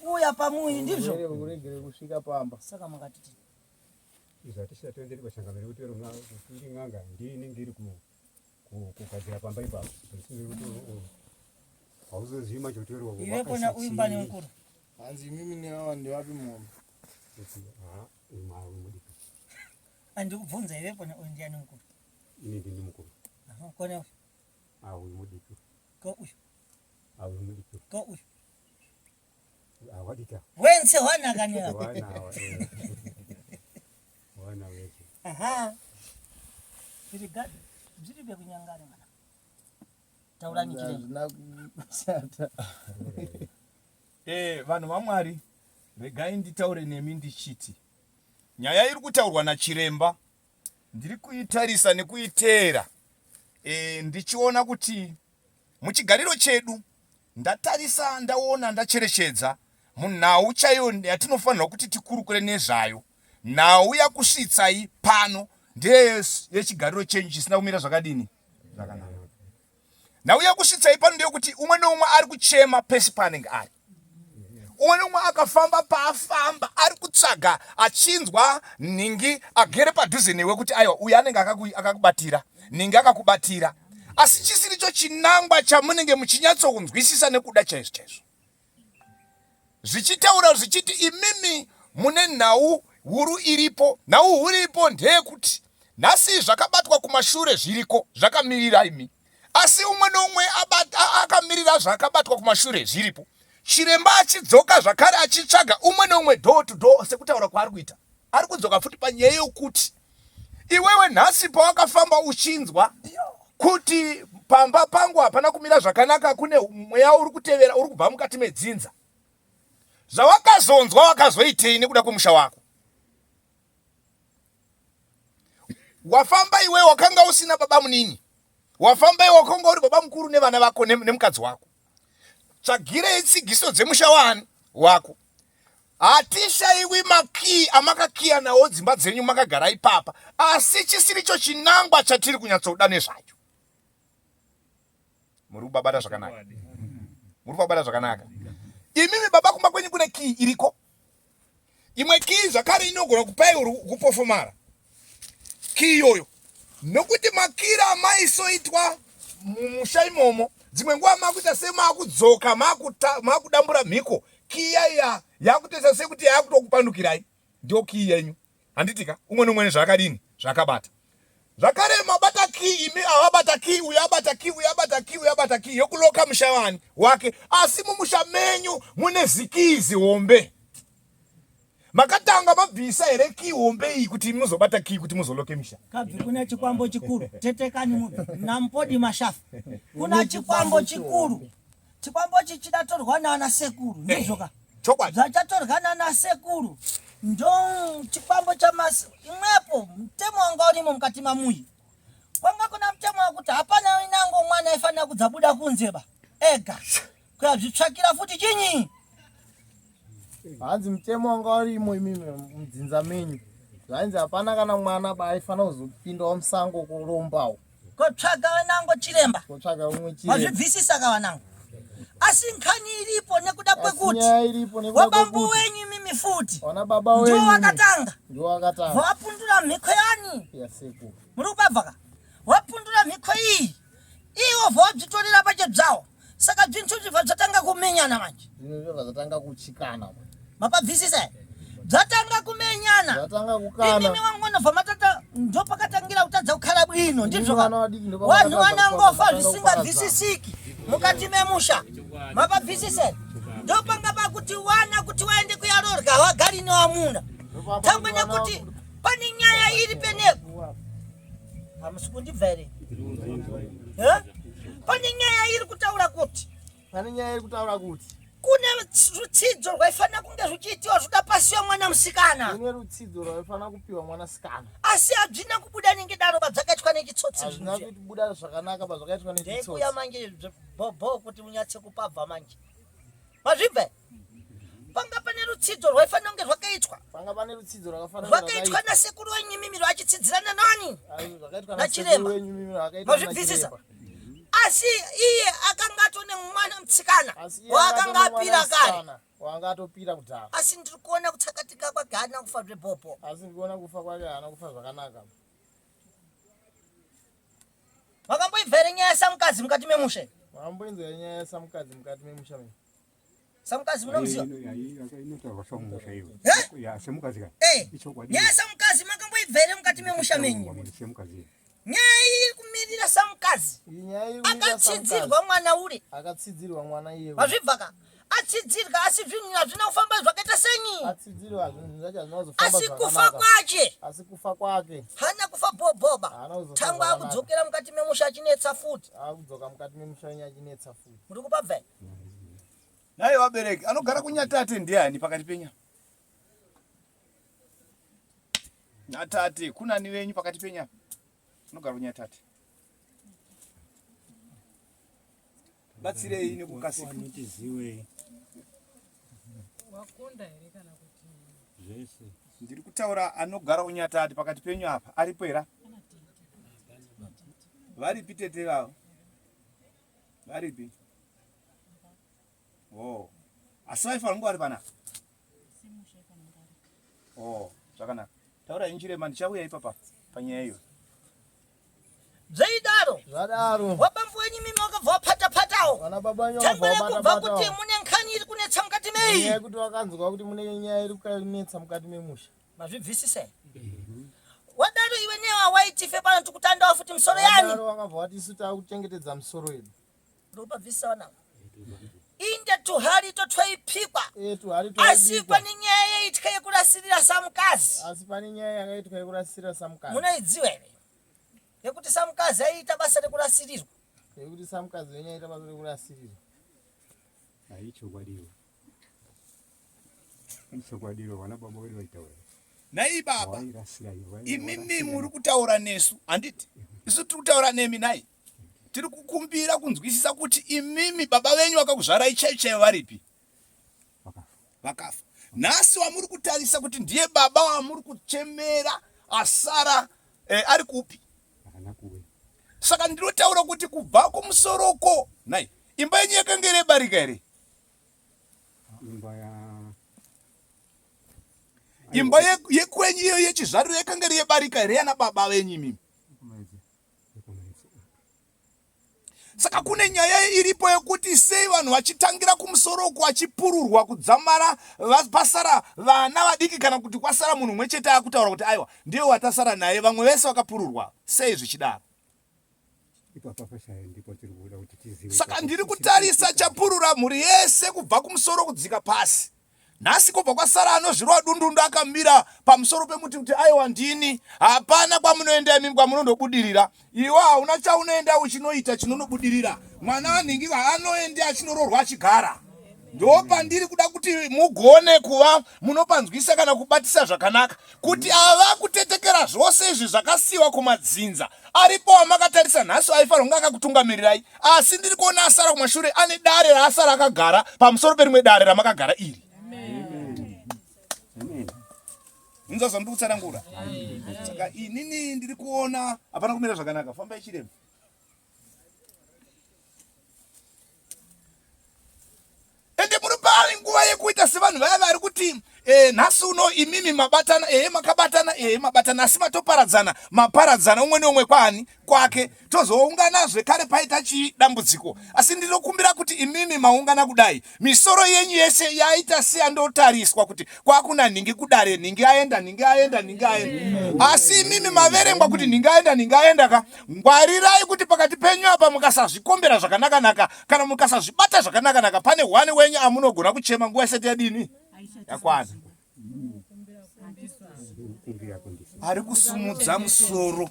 kuuya pamuyi ndizvo? Huregere kusvika pamba. Saka makatiti izvo hatisatenderi pachangamire kuti iri n'anga ndini ndiri kugadzira pamba ipapo hauzozivi manje kuti iwe kona uimba nemukuru hanzi imimi neava ndevapi mombe andikubvunza iwe kona uyu ndiani mukuru ini ndini mukuru kona uyu ah uyu mudiki ko uyu ah uyu mudiki ko uyu ah wadika wense wana kanira wana eh. wana wese aha zviri bekunyangana mwana taurani chiremba kushata eh vanhu vamwari regai nditaure nemi ndichiti nyaya iri kutaurwa nachiremba ndiri kuitarisa nekuiteera e, ndichiona kuti muchigariro chedu ndatarisa ndaona ndacherechedza munhau chaiyo yatinofanirwa kuti tikurukure nezvayo nhau yakusvitsai pano ndeyechigariro chenyu chisina kumira zvakadini zvakanaka nhau yakusvitsai pano ndeyekuti umwe neumwe ari kuchema pese paanenge ari umwe neumwe akafamba paafamba ari kutsvaga achinzwa nhingi agere padhuze newe kuti aiwa uyu anenge akakubatira nhingi akakubatira asi chisiricho chinangwa chamunenge muchinyatsokunzwisisa nekuda chaizvo chaizvo zvichitaura zvichiti imimi mune nhau huru iripo nhau huru iripo ndeyekuti nhasi zvakabatwa kumashure zviriko zvakamirira imi. Asi umwe noumwe akamirira zvaakabatwa kumashure zviripo. Chiremba achidzoka zvakare achitsvaga umwe neumwe door to door sekutaura kwaari kuita. Ari kudzoka futi panyaya yokuti iwewe nhasi pawakafamba uchinzwa kuti pamba pangu hapana kumira zvakanaka, kune mweya uri kutevera uri kubva mukati medzinza. Zvawakazonzwa wakazoitei nekuda kwemusha wako? Wafamba iwe wakanga usina baba munini, wafamba iwe wakanga uri baba mukuru nevana vako nemukadzi wako. Tsvagirei tsigiso dzemusha waani wako. Hatishaiwi makii amakakiya nawo dzimba dzenyu makagara ipapa, asi chisiricho chinangwa chatiri kunyatsoda nezvacho. Muri kubabata zvakanaka, muri kubabata zvakanaka. Imimi baba, kumba kwenyu kune kii iriko. Imwe kii zvakare inogona kupai kupofomara kii iyoyo, nokuti makira amaisoitwa mumusha imomo, dzimwe nguva makuita semakudzoka makudambura mhiko, kii yaiya yakutoita sekuti yakutokupandukirai, ndiyo kii yenyu handitika? Umwe nomwe nezvaakadini zvaakabata zvakare mabata kii imi avabata kii uyo abata kii uyo abata kii uyo abata kii yokuloka musha wani wake, asi mumusha menyu mune zikii zihombe. Makatanga mabvisa here kii hombe iyi kuti muzobata kii kuti muzoloke misha? Kabvi kuna chikwambo chikuru tetekani munhu nampodi mashafu kuna chikwambo chikuru chikwambo ichi chidatorwa nana sekuru ndizvo ka Chokwadi. Zvachatorwa nana sekuru ndo chikwambo chamas imwepo mutemo wanga urimo mukati mamuyi kwanga kuna mutemo wekuti hapana inango mwana aifanira kudzabuda kunze ba ega kuyazvitsvakira futi chinyi. Hanzi mutemo wanga urimo imimi mudzinza menyu zvainzi hapana kana mwana ba aifanira kuzopindawo musango kurombawo. Kotsvaga vanango chiremba. Kotsvaga umwe chiremba. Mazvibvisisa ka vanango. Asi nkhani iripo nekuda Asi kwekuti nyaya iripo nekuda wabambo kwekuti wenyu imimi futi wana baba wenyu ndiwo wakatanga ndiwo wakatanga vapundura mhiko yani yasekuru. Muri kupabva ka? Wapundura mhiko iyi iwo vawabzitorera pachebzawo saka zvinhu zvibva zvatanga kumenyana manje. Zvinhu zvibva zvatanga kuchikana. Mapabvisisa here? Zvatanga kumenyana. Zvatanga kukana. Imimi wangu unobva matata ndopakatangira kutadza kukhala bwino ndizvo Vana ka? vadiki ndo Vanhu pavakatadza vanangofa kutadza zvisingabvisisiki mukati memusha. Mapabvisisa here? Ndopanga pakuti wana kuti waende kuyarorga hawagari newamuna. Tangwe nekuti pane nyaya iri penepo. Hamusi kundibva here? Eh? Pane nyaya iri kutaura kuti Pane nyaya iri kutaura kuti kune rutsidzo rwaifanira kunge rwuchiitiwa zvoda pasiwa mwana musikana. Kune rutsidzo rwaifanira kupiwa mwanasikana. Asi hazvina kubuda nengedaro padzakaitwa nechitsotsi. Hazvina kubuda zvakanaka pazvakaitwa nechitsotsi. Ndekuya manje bhobho kuti unyatse kupabva manje. Mazvibva? Panga pane rutsidzo rwaifanira kunge rwakaitwa. Panga pane rutsidzo rwakafanira rwakaitwa nasekuru wenyu mimi rwachitsidzirana nani? Zvakaitwa nachiremba. nasekuru wenyu mimi rwakaitwa Mazvibvisisa? Asi iye akanga atone mwana mutsikana Asi iye waakanga akatone apira mwana kare. musikana waanga atopira kudhara. Asi ndiri kuona kutsakatika kwake haana kufa zvebhobho. Asi ndiri kuona kufa kwake haana kufa zvakanaka. Makamboibva here nyaya yaSamukadzi mukati memusha? Makamboinzwa here nyaya yaSamukadzi mukati memusha menyu? Samukazi munomuziva? Inotaurwa somusha iyo. Eh? Ya semukazi ka. Eh. Ichokwadi. Nyaya samukazi makamboibva here mukati memusha menyu? Semukazi. Nyaya iyi iri kumirira samukazi. Nyaya iri kumirira Akatsidzirwa mwana uri. Akatsidzirwa mwana iye. Mazvibva ka? Atsidzirwa asi zvinhu hazvina kufamba zvakaita senyi. Atsidzirwa zvinhu zvacho hazvina kuzofamba Asi kufa zvakanaka. kwache. Asi kufa kwake. Haana kufa bhobhoba. Haana kuzofa Tangwa zvakanaka. akudzokera mukati memusha achinetsa futi. Akudzoka mukati memusha wenyu achinetsa futi. Muri kupabva here? Nhai vabereki, anogara kunyatate ndiani pakati penyu? Nyatate, kunani venyu pakati penyu? Anogara kunyatate. Batsirei nekukasika. Tiziwei Wakunda here kana kuti zvese. Ndiri kutaura anogara kunyatate pakati penyu apa. Aripo here? Varipi tete vavo? Varipi? Oh. Asi vaifanira kunge vari panapa. Oh, zvakanaka. Taura henyu chiremba ndichauya ipapa panyaya iyo. Zvaidaro. Zvadaro. Wabambo wenyu mimi wakabva wapata patawo. Vana baba wenyu wakabva Tangwere wabata kubva kuti patawo. mune nkhani iri kunetsa mukati mei. Nyaya yekuti wakanzwa kuti mune nyaya iri kunetsa mukati memusha. Mazvibvisisa here? Wadaro iwe ne wawaitife pano tikutandawo futi misoro yani. Vadaro vakabva vati isu takuchengetedza misoro yedu. Ndopabvisa vana. Inde tuhari to twaipikwa. Eh, tuhari Asi twaibikwa. pane nyaya yaitwa yekurasirira samukazi. Asi pane nyaya yakaitwa yekurasirira samukazi. Munoidziwa here? Yekuti samukazi aiita basa rekurasirirwa. Yekuti samukazi wenyu aiita basa rekurasirirwa. Ichokwadiwo. Ichokwadiwo vana baba vedu vaitaura. Nhai baba, Wairasira iwe. imimi muri kutaura nesu handiti? Isu tiri kutaura nemi nhai. Tiri kukumbira kunzwisisa kuti imimi baba venyu vakakuzvarai chaivo chaivo varipi? Vakafa. Nhasi wamuri kutarisa kuti ndiye baba wamuri kuchemera asara eh, ari kupi? Haana kuuya. Saka ndinotaura kuti kubva kumusoroko nhai, imba yenyu yakanga iri yebarika here? Imba ya Imba yekwenyu iyo yechizvariro yakanga iri yebarika here yana baba venyu imimi? Saka kune nyaya iripo yekuti sei vanhu vachitangira kumusoro uku vachipururwa kudzamara pasara vana vadiki kana kuti kwasara munhu umwe chete akutaura kuti aiwa ndiye watasara naye vamwe vese vakapururwa. Sei zvichidaro? Saka ndiri kutarisa chapurura mhuri yese kubva kumusoro kudzika pasi. Nhasi kubva kwasara anozvirova dundundu akamira pamusoro pemuti kuti aiwa ndini. Hapana kwamunoenda imi kwamunondobudirira. Iwe hauna chaunoenda uchinoita chinonobudirira. Mwana wanhingi anoenda achinoroorwa achigara. Ndopandiri kuda kuti mugone kuva munopanzwisa kana kubatisa zvakanaka kuti ava kutetekera zvose izvi zvakasiyiwa kumadzinza aripo wamakatarisa nhasi aifanira kunge akakutungamirirai asi ndiri kuona asara kumashure ane dare raasara akagara pamusoro perimwe dare ramakagara iri. Inzwa zvandiri kutsanangura. Saka inini ndiri kuona hapana kumira zvakanaka. Fambai chiremba. Ende muri pari nguva yekuita sevanhu vaya vari kuti eh, nhasi uno imimi mabatana ehe makabatana ehe mabatana asi matoparadzana maparadzana umwe neumwe kwaani kwake tozoungana zvekare paita chii dambudziko asi ndinokumbira kuti imimi maungana kudai misoro yenyu yese yaita seyandotariswa kuti kwakuna nhingi kudare nhingi aenda nhingi aenda nhingi aenda asi imimi maverengwa kuti nhingi aenda nhingi aenda ka ngwarirai kuti pakati penyu apa mukasazvikombera zvakanaka-naka kana mukasazvibata zvakanaka-naka pane hwani wenyu amunogona kuchema nguva isati yadini yakwana ari kusumudza musoro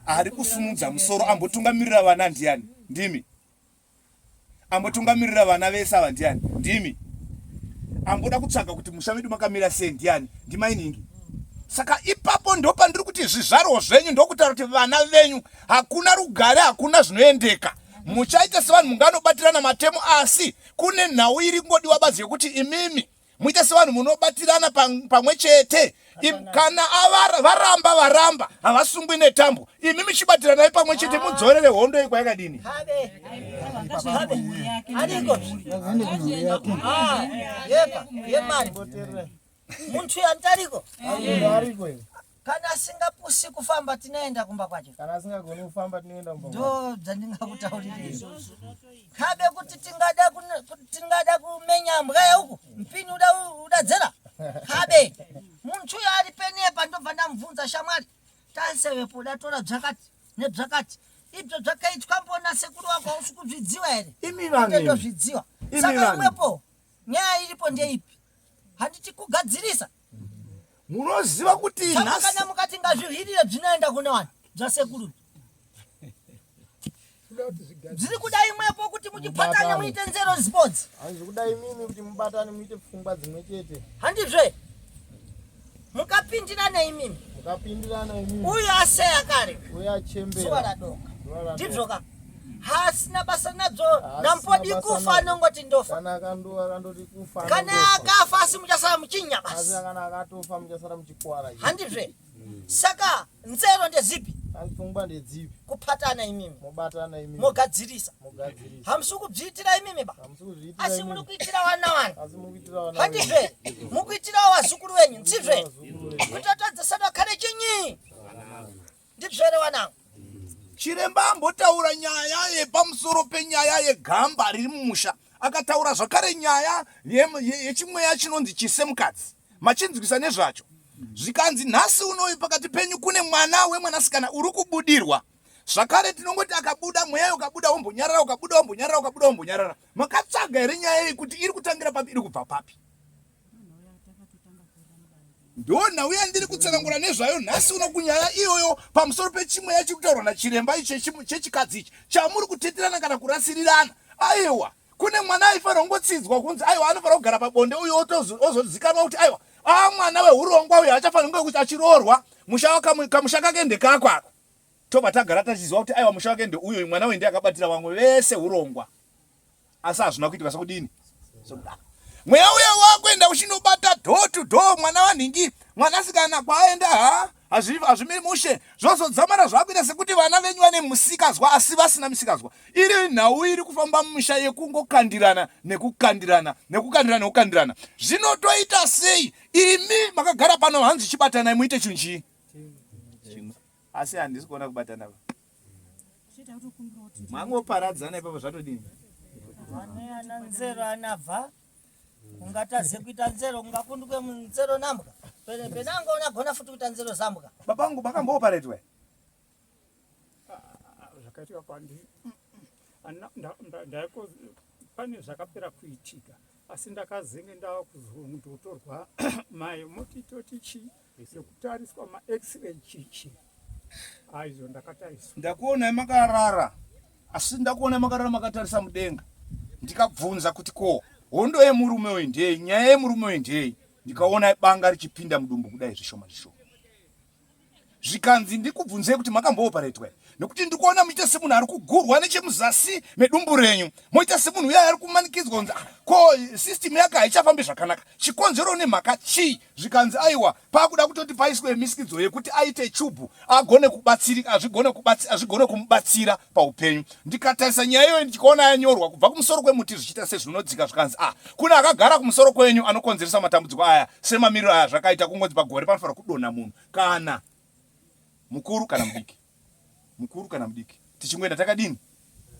ari kusumudza musoro ambotungamirira vana ndiyani ndimi Ambotungamirira vana vese ava ndiani? Ndimi. Amboda kutsvaga kuti musha medu makamira sei ndiani? Ndimainingi. Saka ipapo ndopandiri kuti zvizvarwa zvenyu ndokutaura kuti vana venyu hakuna rugare, hakuna zvinoendeka. Muchaita sevanhu munganobatirana matemo asi kune nhau iri kungodiwa badzi yekuti imimi muite sevanhu munobatirana pamwe chete kana varamba varamba havasungwi netambo imi michibatiranai pamwe chete mudzorere hondo iyi kwayakadini muntu yantariko Kana asingapusi kufamba tinoenda kumba kwacho. Kana asingagoni kufamba tinoenda kumba. Ndo dzandingakutaurira. Kabe kuti tingada tingada kumenya mbwa yauku mpini uda udadzera. Kabe muntu uyo ari penepa ndobva ndamubvunza shamwari tasevepo udatora zvakati nezvakati ibzo zvakaitwa mbona sekuru wako hausi kuzvidziwa here? Imi vanhu. Ndozvidziwa. Saka imwepo nyaya iripo ndeipi? Handiti kugadzirisa. Munoziva kuti nhasi kana mukati ngazvihirire zvinoenda kune vanhu zvasekuru zviri kuda imwepo kuti muchipatane muite nzero zipodzi. Hazvi kuda imimi kuti mubatane muite pfungwa dzimwe chete. Handizve. Mukapindirana imimi. Mukapindirana imimi. Uyu aseya kare. Uyu achembera. Zuva radoka. Ndizvo ka. Haasina basa nadzo nampodi kufa anongoti ndofa. Kana akandoti kufa. Kana akafa asi muchasara muchinya basi. Asi kana akatofa muchasara muchikwara. Handizve. Saka nzero ndezipi? Pfungwa ndedzipi? Kupatana imimi. Mobatana imimi. Mogadzirisa. Mogadzirisa. Hamusi kubzviitira imimi ba. Hamusi kuzviitira. Asi muri kuitira vana vana. Asi muri kuitira vana. Handizve. Mukuitirawo vazukuru venyu. Ndizve. Kutatadzisana kare chinyi. Ndizvere wanangu. Chiremba ambotaura nyaya yepamusoro penyaya yegamba riri mumusha. Akataura zvakare nyaya yechimweya chinonzi chisemukadzi. Machinzwisa nezvacho. Zvikanzi nhasi unoyu pakati penyu kune mwana wemwanasikana uri kubudirwa. Zvakare tinongoti akabuda mweya ukabuda wombonyarara ukabuda wombonyarara ukabuda wombonyarara. Makatsvaga here nyaya iyi kuti iri kutangira papi iri kubva papi? Ndonhau yandiri kutsanangura nezvayo nhasi uno kunyaya iyoyo pamusoro pechimweya chiri kutaurwa nachiremba ichi chechikadzi ichi chamuri kuteterana kana kurasirirana. Aiwa, kune mwana aifanira kungotsidzwa kunzi aiwa anofanira kugara pabonde uyo ozozikanwa kuti aiwa a mwana wehurongwa uyo achafanira kunge kuti achiroorwa musha kamusha kake ndekako aka tobva tagara tachiziva kuti aiwa musha wake ndeuyo mwana uyu ndiye akabatira vamwe vese hurongwa. asi hazvina kuitika sokudini sokudaro mweya uye wakuenda uchinobata door to door mwana wanhingi mwanasikana kwaaenda ha hazvimiri mushe zvozodzamara zvakuita sekuti vana venyu vane musikazwa asi vasina misikazwa iri nhau iri kufamba mumisha yekungokandirana nekukandirana nekukandirana nekukandirana zvinotoita sei imi makagara pano hanzi chibatanai muite chinhu chii asi handisi kuona kubatana mangoparadzana ipapo zvatodini Vane ana nzero anabva ungataze kuita nzero ungakundwe munzero nambwa pene penanga unagona futi kuita nzero zambwa baba vangu makambooparetwa zvakaitika kwandiri ndaiko pane zvakapera kuitika asi ndakazenge ndava kuzondotorwa mai moti toti chii nekutariswa max-ray chichi aizvo ndakatariswa. Ndakuonai makarara asi ndakuonai makarara makatarisa mudenga ndikabvunza kuti ko hondo yemurume uyu ndeyei nyaya yemurume uyu ndeyei ndikaona banga richipinda mudumbu kudai zvishoma zvishoma zvikanzi ndikubvunzei kuti makambooparetwa here nekuti ndikuona muchiita semunhu ari kugurwa nechemuzasi medumbu renyu moita semunhu uya ari kumanikidzwa kunzi ah, ko system yake haichafambi zvakanaka chikonzero nemhaka chii zvikanzi aiwa pakuda kutoti paiswe misikidzo yekuti aite chubhu agone kubatsirika azvigone kubatsira azvigone kumubatsira paupenyu ndikatarisa nyaya iyoyo ndichikaona yanyorwa kubva kumusoro kwemuti zvichiita sezvinodzika zvikanzi ah kune akagara kumusoro kwenyu anokonzeresa matambudziko aya semamiriro aya zvakaita kungonzi pagore panofanira kudonha munhu kana mukuru kana mudiki mukuru kana mudiki tichingoenda takadini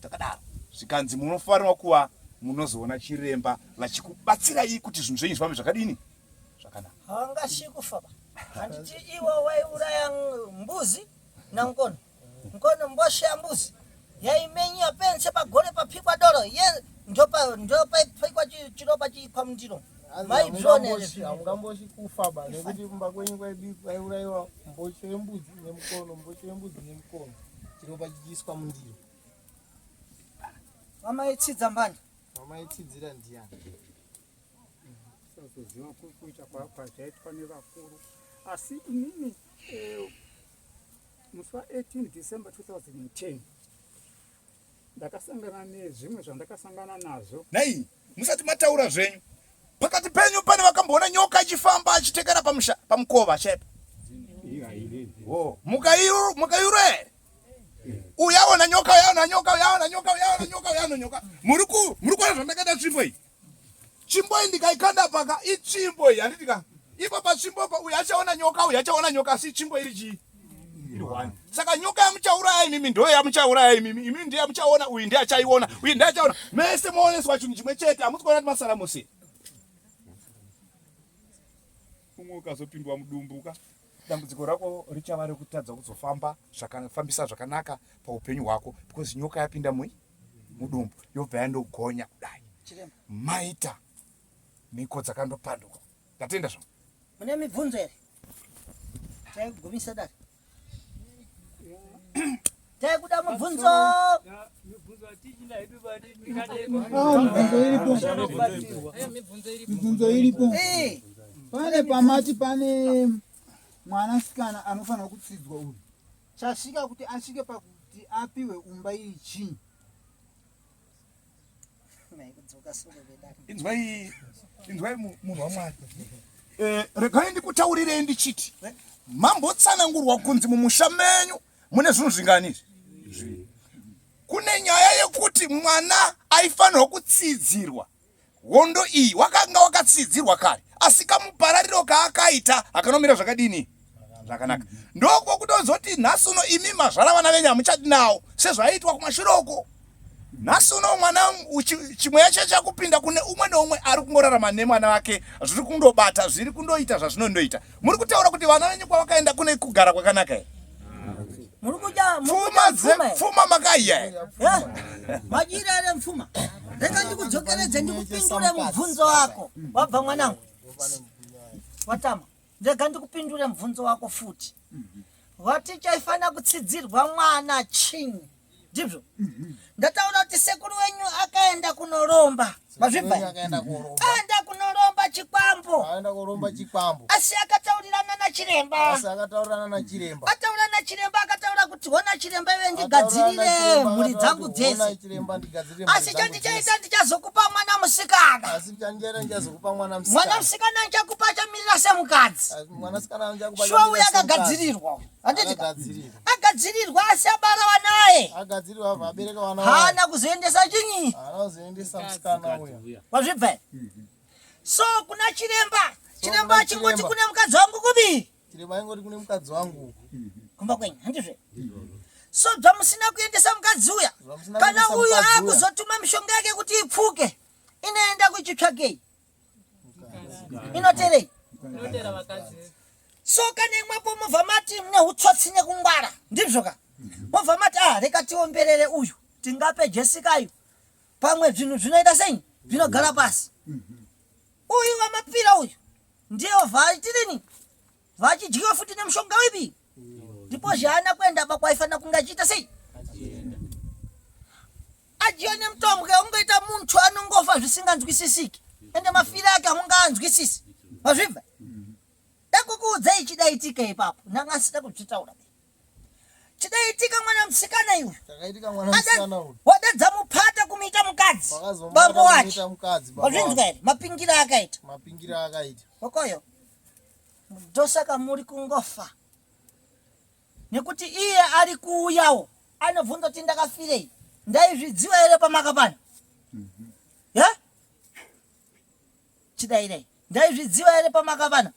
takadaro zvikanzi munofanirwa kuva munozoona chiremba vachikubatsirai kuti zvinhu zvenyu zvifambe zvakadini zvakanaka hawangasii kufa ba handiti iwe waiuraya mbuzi nangono ngono mbosha yambuzi yaimenya pense pagore paphikwa doro ye ndopaipikwa chiropa chiikwa mundiro Hamungamboshi kufa ba nekuti kumba kwenyu kwaiuraiwa mbocho yembudzi nemukono mbocho yembudzi nemukono chiropa chichiiswa mundiro. Vamaitsidza mbani? Vamaitsidzira ndiyani? Sazoziva kuita kwazvaitwa nevakuru asi inini eh, musi wa 18 December 2010 ndakasangana nezvimwe zvandakasangana nazvo. Nhai musati mataura zvenyu pakati penyu pane vakamboona nyoka ichifamba achitekera pamusha pamukova chaipo oh, mukaiuro here uyaona nyoka uyaona nyoka uyaona nyoka uyaona nyoka uyaona nyoka muri kuona zvandakaita tsvimbo iyi tsvimbo iyi ndikaikanda paka itsvimbo iyi handiti ka ipo patsvimbo pa uyu achaona nyoka uyu achaona nyoka asi tsvimbo iri chii iri one saka nyoka yamuchauraya imimi ndo yamuchauraya imimi imimi ndiye yamuchaona uyu ndiye achaiona uyu ndiye achaona mese mooneswa chinhu chimwe chete hamusi kuona kuti masaramusi umwe ukazopindwa mudumbu ka dambudziko rako richava rekutadza kuzofamba zvakafambisa zvakanaka paupenyu hwako because nyoka yapinda mui mudumbu yobva yandogonya kudai maita mhiko dzakandopanduka ndatenda zvangu mune mibvunzo here taigumisa dare taikuda mubvunzo mibvunzo iripo eh. pane pamati pane mwanasikana anofanira kutsidzwa uyu chasvika kuti asvike pakuti apiwe umba iri chii Inzwai, inzwai munhu waMwari. Eh, regai ndikutaurirei ndichiti mambotsanangurwa kunzi mumusha menyu mune zvinhu zvingani izvi? Zviviri. Kune nyaya yekuti mwana aifanirwa kutsidzirwa Hondo iyi wakanga wakatsidzirwa kare, asi kamuparariro kaakaita akanomira zvakadini? Zvakanaka. Ndoko kutozoti nhasi uno imi mazvara vana venyu hamuchadi nawo sezvaiitwa kumashure uko. Nhasi uno mwana chimweya chachakupinda kune umwe neumwe ari kungorarama nemwana wake, zviri kundobata, zviri kundoita zvazvinondoita. Muri kutaura kuti vana venyu kwavakaenda kune kugara kwakanaka here? Muri kudya pfuma dzepfuma makaiya here? Madyira here pfuma? Rega ndikudzokeredze ndikupindure mubvunzo wako. Wabva mwanangu. Watama. Rega ndikupindure mubvunzo wako futi. Wati chaifanira kutsidzirwa mwana chinyi? Ndizvo. Ndataura kuti sekuru wenyu akaenda kunoromba. Mazvibva? Akaenda kunoromba. Aenda kunoromba chikwambo. Aenda kunoromba chikwambo. Asi akataurirana nachiremba. Asi akataurirana nachiremba. Ataura nachiremba akataura kuti hona chiremba iwe ndigadzirire mhuri dzangu dzese. Asi chandichaita ndichazokupa mwana musikana. Asi chandichaita ndichazokupa mwana musikana. Mwana musikana ndichakupa achamirira semukadzi. Mwana musikana ndichakupa. Shuwa uyo akagadzirirwa. Handiti? Agadzirirwa asi abara vanaye. Agadzirirwa abva abereka vana. Haana kuzoendesa chinyi. Haana kuzoendesa musikana uya. Wazvibva? So kuna chiremba. Chiremba achingoti kune mukadzi wangu kubi. Chiremba aingoti kune mukadzi wangu. Kumba kwenyu, handizve? So zvamusina kuendesa mukadzi uya. Kana uyu akuzotuma mishonga yake kuti ipfuke, inoenda kuchitsvagei? Inoterei? Inotera vakadzi. So kana imwepo mobva mati mune utsotsi nekungwara, ndizvo ka? Mobva mati ah, reka tiomberere uyu, tingape Jessica uyu. Pamwe zvinhu zvinoita sei? Zvinogara pasi. Uyu wamapira uyu ndiye obva aitirini? Vachidyiwa futi nemushonga wipi? Ndipo zvaana kuenda pa kwaifanira kunge achiita sei? Adyiwa nemutombwe ungoita muntu anongofa zvisinganzwisisiki. Ende mafiro ake hamungaanzwisisi. Mazvibva? Dakukuudzai chidaitika ipapo. Ndanga asina kuzvitaura. Chidaitika mwana musikana iwe. Chakaitika mwana musikana uyu. Wadadza mupata kumuita mukadzi. Bambo wacho. Wazvinzwa here? Mapingira akaita. Mapingira akaita. Okoyo. Ndosaka muri kungofa. Nekuti iye ari kuuyawo anobvunza kuti ndakafirei? Ndaizvidziwa here pamakapana? Yeah? Chidairei. Ndaizvidziva here pamakavana?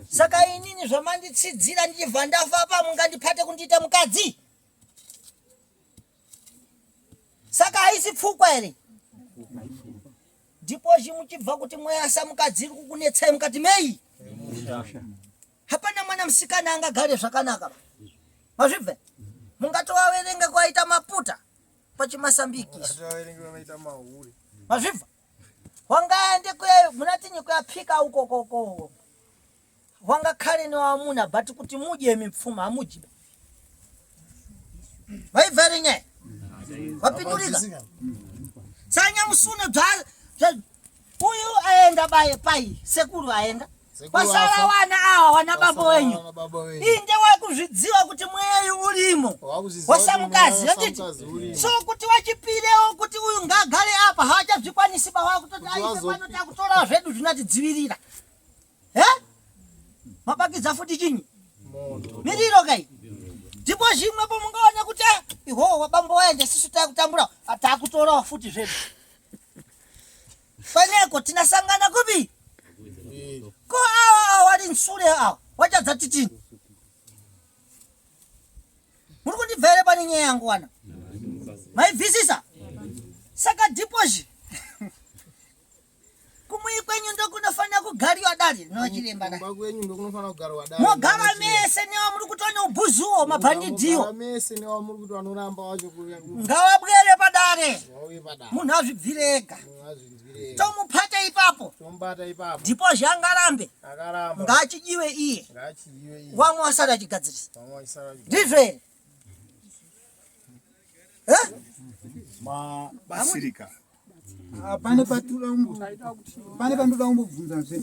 Saka inini zvamanditsidzira ndichibva ndafa pa mungandipate kundiita mukadzi? Saka haisi pfukwa here? Ndipo chimuchibva kuti mweya samukadzi iri kukunetsai mukati mei? Hapana mwana musikana angagare zvakanaka. Mazvibve? Mungatovaverenga kwaita maputa pachimasambiki. Mazvibva? Wangaende kuya munatinyi kuyaphika uko koko. Wangakhale newamuna but kuti mudye mipfuma hamudyi. Vaibva here nyaya? Vapindurika. Sanya musune bza uyu aenda baye pai sekuru aenda. Kwasara wana awa wana bambo wenyu. Inde wakuzvidziwa kuti mweya urimo. Wasamukazi handiti? So kuti wachipirewo kuti uyu ngaagare apa haachazvikwanisi ba wakutoti aise pano takutorawo zvedu zvinatidzivirira. He? Mabakidza futi chinyi? Miriro kai. Ndipo zvimwe po mungaona kuti ah, ihoho wabambo waenda sisu takutambura takutorawo futi zvedu. Faneko tinasangana kupi? Ko awa awa wari nsure awa wachadza titini? Muri kundibva here pane nyaya yangu wana? Maibvisisa? Saka dhipozhi kumuyi kwenyu ndokunofanira kugariwa dare nochiremba dare. Kumba kwenyu ndokunofanira kugarwa dare. Mogara mese newamuri kuti vane ubhuzuwo mabhandidhiwo. Mogara mese newamuri kuti vanoramba wacho kuuya ku- Ngavabwere padare. Vauye padare. Munhu azvibvire ega. Munhu azvinzwire ega. Tomupata ipapo. Tomubata ipapo. Ndipo zvaangarambe. Akaramba. Ngaachidiwe iye. Ngaachidiwe iye. Wamwe wasara achigadzirisa. Vamwe vasara vachigadzirisa. Ndizvo here? Eh? Mabatsirika. Ah, pane patoda kumbo pane pandoda kumbobvunza zve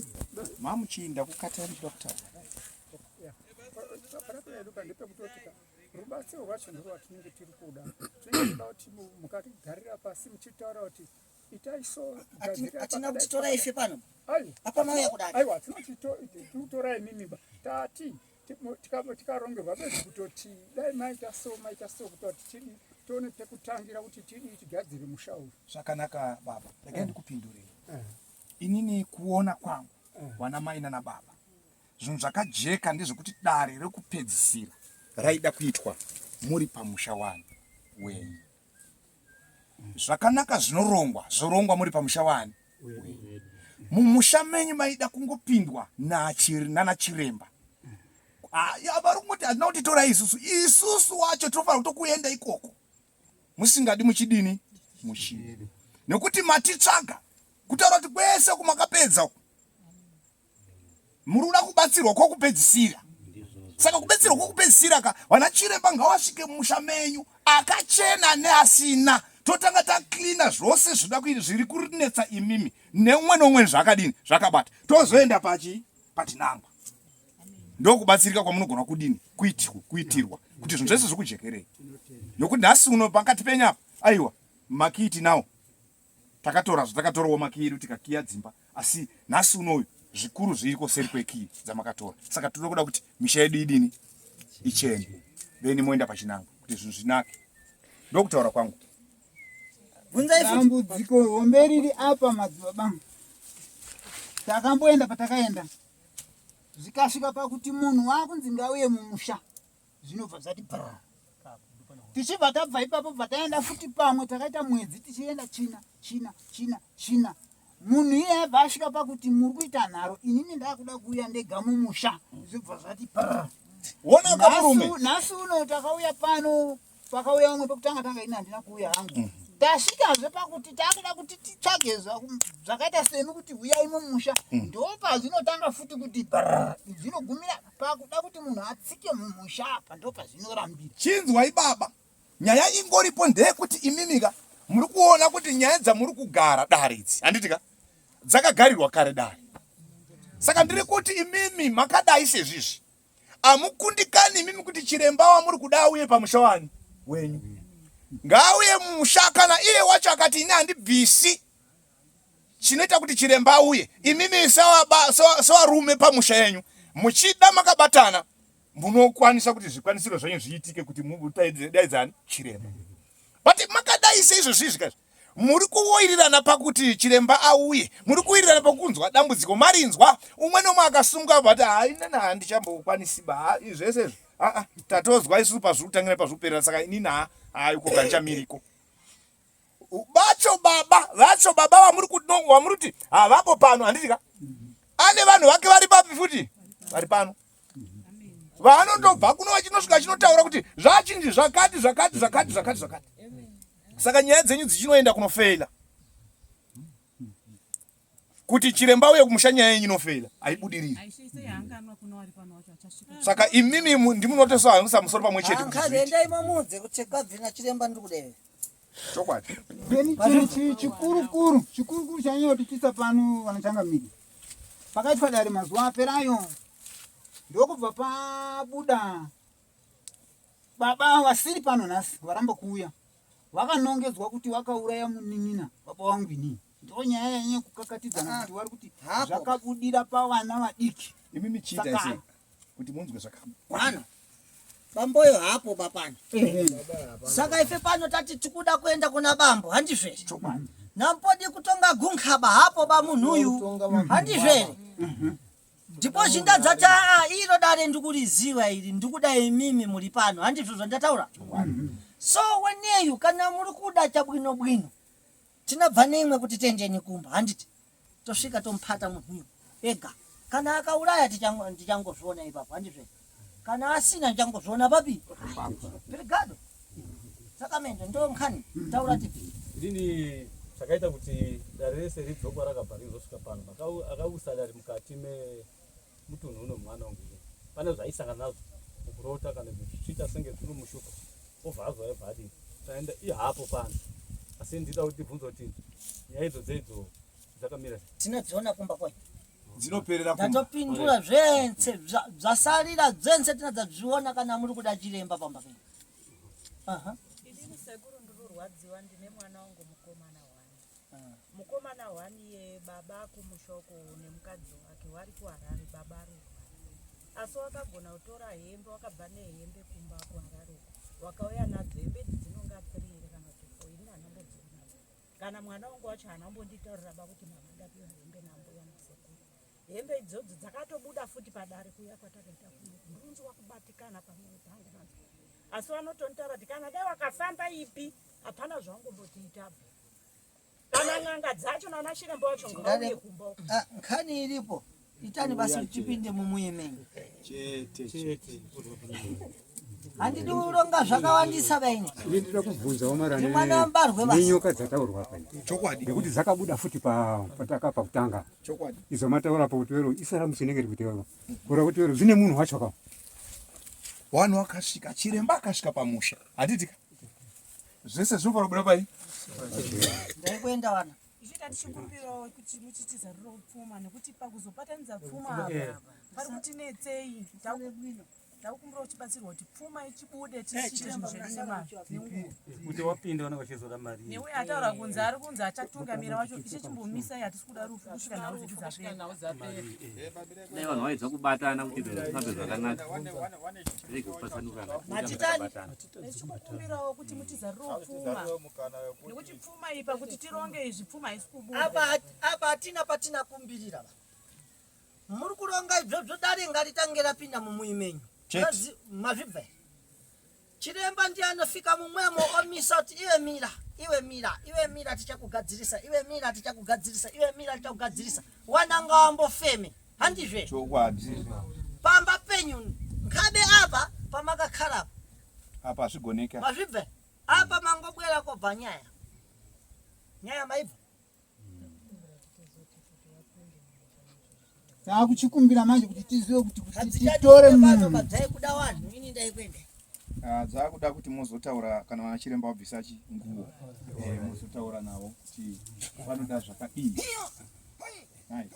Mamuchinda kukata muchida kutaura. Parapeduka ndepekutotika rubatsiro rwacho ndorwatinenge tiri kuda tinenge toda kuti mukatigarira pasi muchitaura kuti itai so Hatina hatina kuti torai ife pano. Ai, Apa mauya kudai. aiwa tinotitorai imimi ba tati tikarongerwa bedzi kutoti dai maita so maita so kutoti tidii tione pekutangira kuti tidii tigadzire musha uyu. Zvakanaka baba, regai ndikupindurei. Inini kuona kwangu wana mai nana baba, zvinhu zvakajeka ndezvekuti dare rekupedzisira raida kuitwa muri pamusha wani wenyu. Zvakanaka zvinorongwa, zvorongwa muri pamusha wani? Mumusha menyu maida kungopindwa nana chiremba. Ah, vari kungoti hatina kuti torai isusu. Isusu wacho tinofanira kutokuenda ikoko. Musingadi muchidini? Muchidi. Nekuti matitsvaga kutaura kuti kwese kumakapedza uku. Muri kuda kubatsirwa kwokupedzisira. Saka kubetserwa kwokupedzisira ka vana chiremba ngawasvike mumusha menyu akachena neasina totanga taklina zvose zvinoda kuita zviri kunetsa imimi neumwe neumwe zvakadini zvakabata tozoenda pachi pachinangwa ndokubatsirika kwamunogona kudini kuitirwa kuti zvinhu zvese zvikujekerei nokuti nhasi uno pakati penyu apa aiwa makiyi tinawo Takatora zvatakatorawo makiyi edu tikakiya dzimba asi nhasi unoyu zvikuru zviriko seri kwekiyi dzamakatora. Saka tinoda kuda kuti misha yedu idini ichene then moenda pachinangwa kuti zvinhu zvinake. Ndokutaura kwangu. Bvunzai futi. Dambudziko hombe riri apa madzibaba. Takamboenda patakaenda zvikasvika pakuti munhu waakunzi ngauye mumusha zvinobva zvati bra tichibva tabva ipapo bva taenda futi pamwe takaita mwedzi tichienda china china china china munhu iye abva asvika pakuti muri kuita nharo inini ndakuda kuuya ndega mumusha zvibva zvati bra nhasi uno takauya pano pakauya vamwe pekutanga tanga ini handina kuuya hangu mm. tasvikazve pakuti takuda kuti titsvage zvakaita semi kuti huyai mumusha mm. ndopazvinotanga futi kuti brr zvinogumira pakuda kuti munhu atsike mumusha apa ndopazvinorambira chinzwai baba nyaya ingoripo ndeyekuti imimika muri kuona kuti nyaya dzamuri kugara dare idzi handiti ka dzakagarirwa kare dare saka ndiri kuti imimi makadai sezvizvi Amukundikani imimi kuti chiremba wamuri kuda auye pamusha wani wenyu. Ngaauye musha kana iye wacho akati ini handibvisi chinoita kuti chiremba auye. Imimi sevarume pamusha yenyu muchida makabatana munokwanisa kuti zvikwanisiro zvenyu zviitike kuti mudaidzani chiremba. But makadai seizvozvi izvi kaizvi Muri kuwirirana pakuti chiremba auye, muri kuwirirana pakunzwa dambudziko marinzwa. Umwe nomwe akasunga but haa inini handichambokwanisi ba haa zvese izvi aa tatozwa isusu pazviri kutangira pazviri kuperera saka inini haa haa iko kandichamiriko. Vacho baba vacho baba vamuri vamuri kuti havapo pano handiti ka ane vanhu vake vari papi futi vari pano vaanondobva kuno vachinosvika vachinotaura kuti zvachinzi zvakati zvakati zvakati zvakati zvakati saka nyaya dzenyu dzichinoenda kunofeila kuti chiremba uye kumusha nyaya yenyu inofeila haibudiriri saka imimi ndimunotosahanisa musoro pamwe chete endai mamuudze kuti kwabvina chiremba ndiri kudeve chokwadi then chinhu chikurukuru chikurukuru chanyanya kutityisa pano vanachangamiri pakaitwa dare mazuva aperayo ndokubva pabuda baba vasiri pano nhasi varamba kuuya vakanongedzwa kuti vakauraya munin'ina baba wangu inini ndo nyaya yanyanya kukakatidzana ah, kuti vari kuti zvakabudira pavana vadiki imimi chiita sei kuti munzwe zvakakwana bamboyo hapo bapano saka ife pano tati tikuda kuenda kuna bambo handizvo here nampodi kutonga gunkaba hapo bamunhu uyu handizvo here ndipo zhinda dzati aa iro dare ndikuriziva iri ndikuda imimi muri pano handizvo zvandataura so weneyu kana muri kuda chabwino bwino tinabva neimwe kuti tendeni kumba handiti tosvika tomupata munhu uyu ega kana akauraya ndichangozviona ipapo handizve kana asina ndichangozviona papi brigado saka mende ndo nkhani taura tipi ndini chakaita kuti dare rese ribve kwarakabva rizosvika pano akausa dare mukati memutunhu uno mwana wangu pane zvaaisangana nazvo mukurota kana zvichiita senge zvinomushupa obva azouya bva adii taenda ihapo pano asi ndida kuti tibvunze kuti nyaya idzo dzeidzo dzakamira sei tinodziona kumba kwenyu dzinoperera kumba ndatopindura zvense zvasarira zvense tinadzazviona kana muri kuda chiremba pamba penyu aha inini sekuru ndirurwadziwa ndine mwana wangu mukomana wani ah. mukomana wani ye baba kumusha uko nemukadzi wake wari kuharare baba arurwara asi wakagona kutora hembe wakabva nehembe kumba kuharare uko wakauya nadzo hembe idzi dzinonga three here kana kuti four ini handambodziona kana mwana wangu wacho haana kumbonditaurira ba kuti mama ndapiwa hembe nambuya nasekuru hembe idzodzo dzakatobuda futi padare kuya kwatakaita kuno ndinonzwa kubatikana pamwoyo pangu manzwa Asi vanotonitaura kuti kana dai wakafamba ipi hapana zvawangombotiita kana n'anga dzacho nana chiremba wacho ngauye kumba uko. Ah, nkhani iripo itani basi kuti tipinde mumuye menyu Chete chete. Handidi kuronga zvakawandisa vaini. Ini ndinoda kubvunzawo Ndi mwana wambarwe basi. nenyoka dzataurwa apa idzi. Chokwadi. Nekuti dzakabuda futi pa patakapa kutanga. Chokwadi. Idzo mataura apo kuti wero isaramusi inenge iri kuti wero. Kura kuti wero zvine munhu wacho ka. Wanhu wakasvika chiremba akasvika pamusha. Handiti ka? Zvese zvinofanira kubuda pai? Ndaikuenda wana. Ichiita tichikumbirawo kuti muchitizarurawo pfuma nekuti pakuzopatanidza pfuma apa pari kutinetsei. Takukumbira uchibatsirwa kuti pfuma ichibude tichiite zvinhu zvedu nemazvo nenguva. Kuti wapinda vanenge vachizoda mari. Neuyo ataura kunzi ari kunzi achatungamira wacho ishe chimbomisai hatisi kuda rufu kusvika nhau dzedu dzapera. Dai vanhu vaedza kubatana kuti zvinhu zvifambe zvakanaka. Rege kupatsanurana. Matitani. Tichikukumbirawo kuti mutizarirewo pfuma nekuti pfuma iyi pakuti tironge izvi pfuma haisi kubuda. Apa apa hatina patina kumbirira ba. Muri kuronga izvozvo dare ngaritange rapinda mumuyi menyu. Chete. Mazvibva here? Chiremba ndiye anofika mumwemo omisa kuti iwe mira, iwe mira, iwe mira tichakugadzirisa, iwe mira tichakugadzirisa, iwe mira tichakugadzirisa. Wananga wambofeme. Handizve? Chokwadi. Pamba penyu nkabe apa pamakakhala apa. Apa hazvigoneka. Mazvibva? Apa mangobwera kobva nyaya. Nyaya maibva? Takuchikumbira manje kuti tizive kuti kuti titore munhu. Dzaikuda vanhu ini ndaikuenda. Ah, dzakuda kuti mozotaura kana vana chiremba vabvisa chi nguo eh, mozotaura navo kuti vanoda zvakadii. Hai.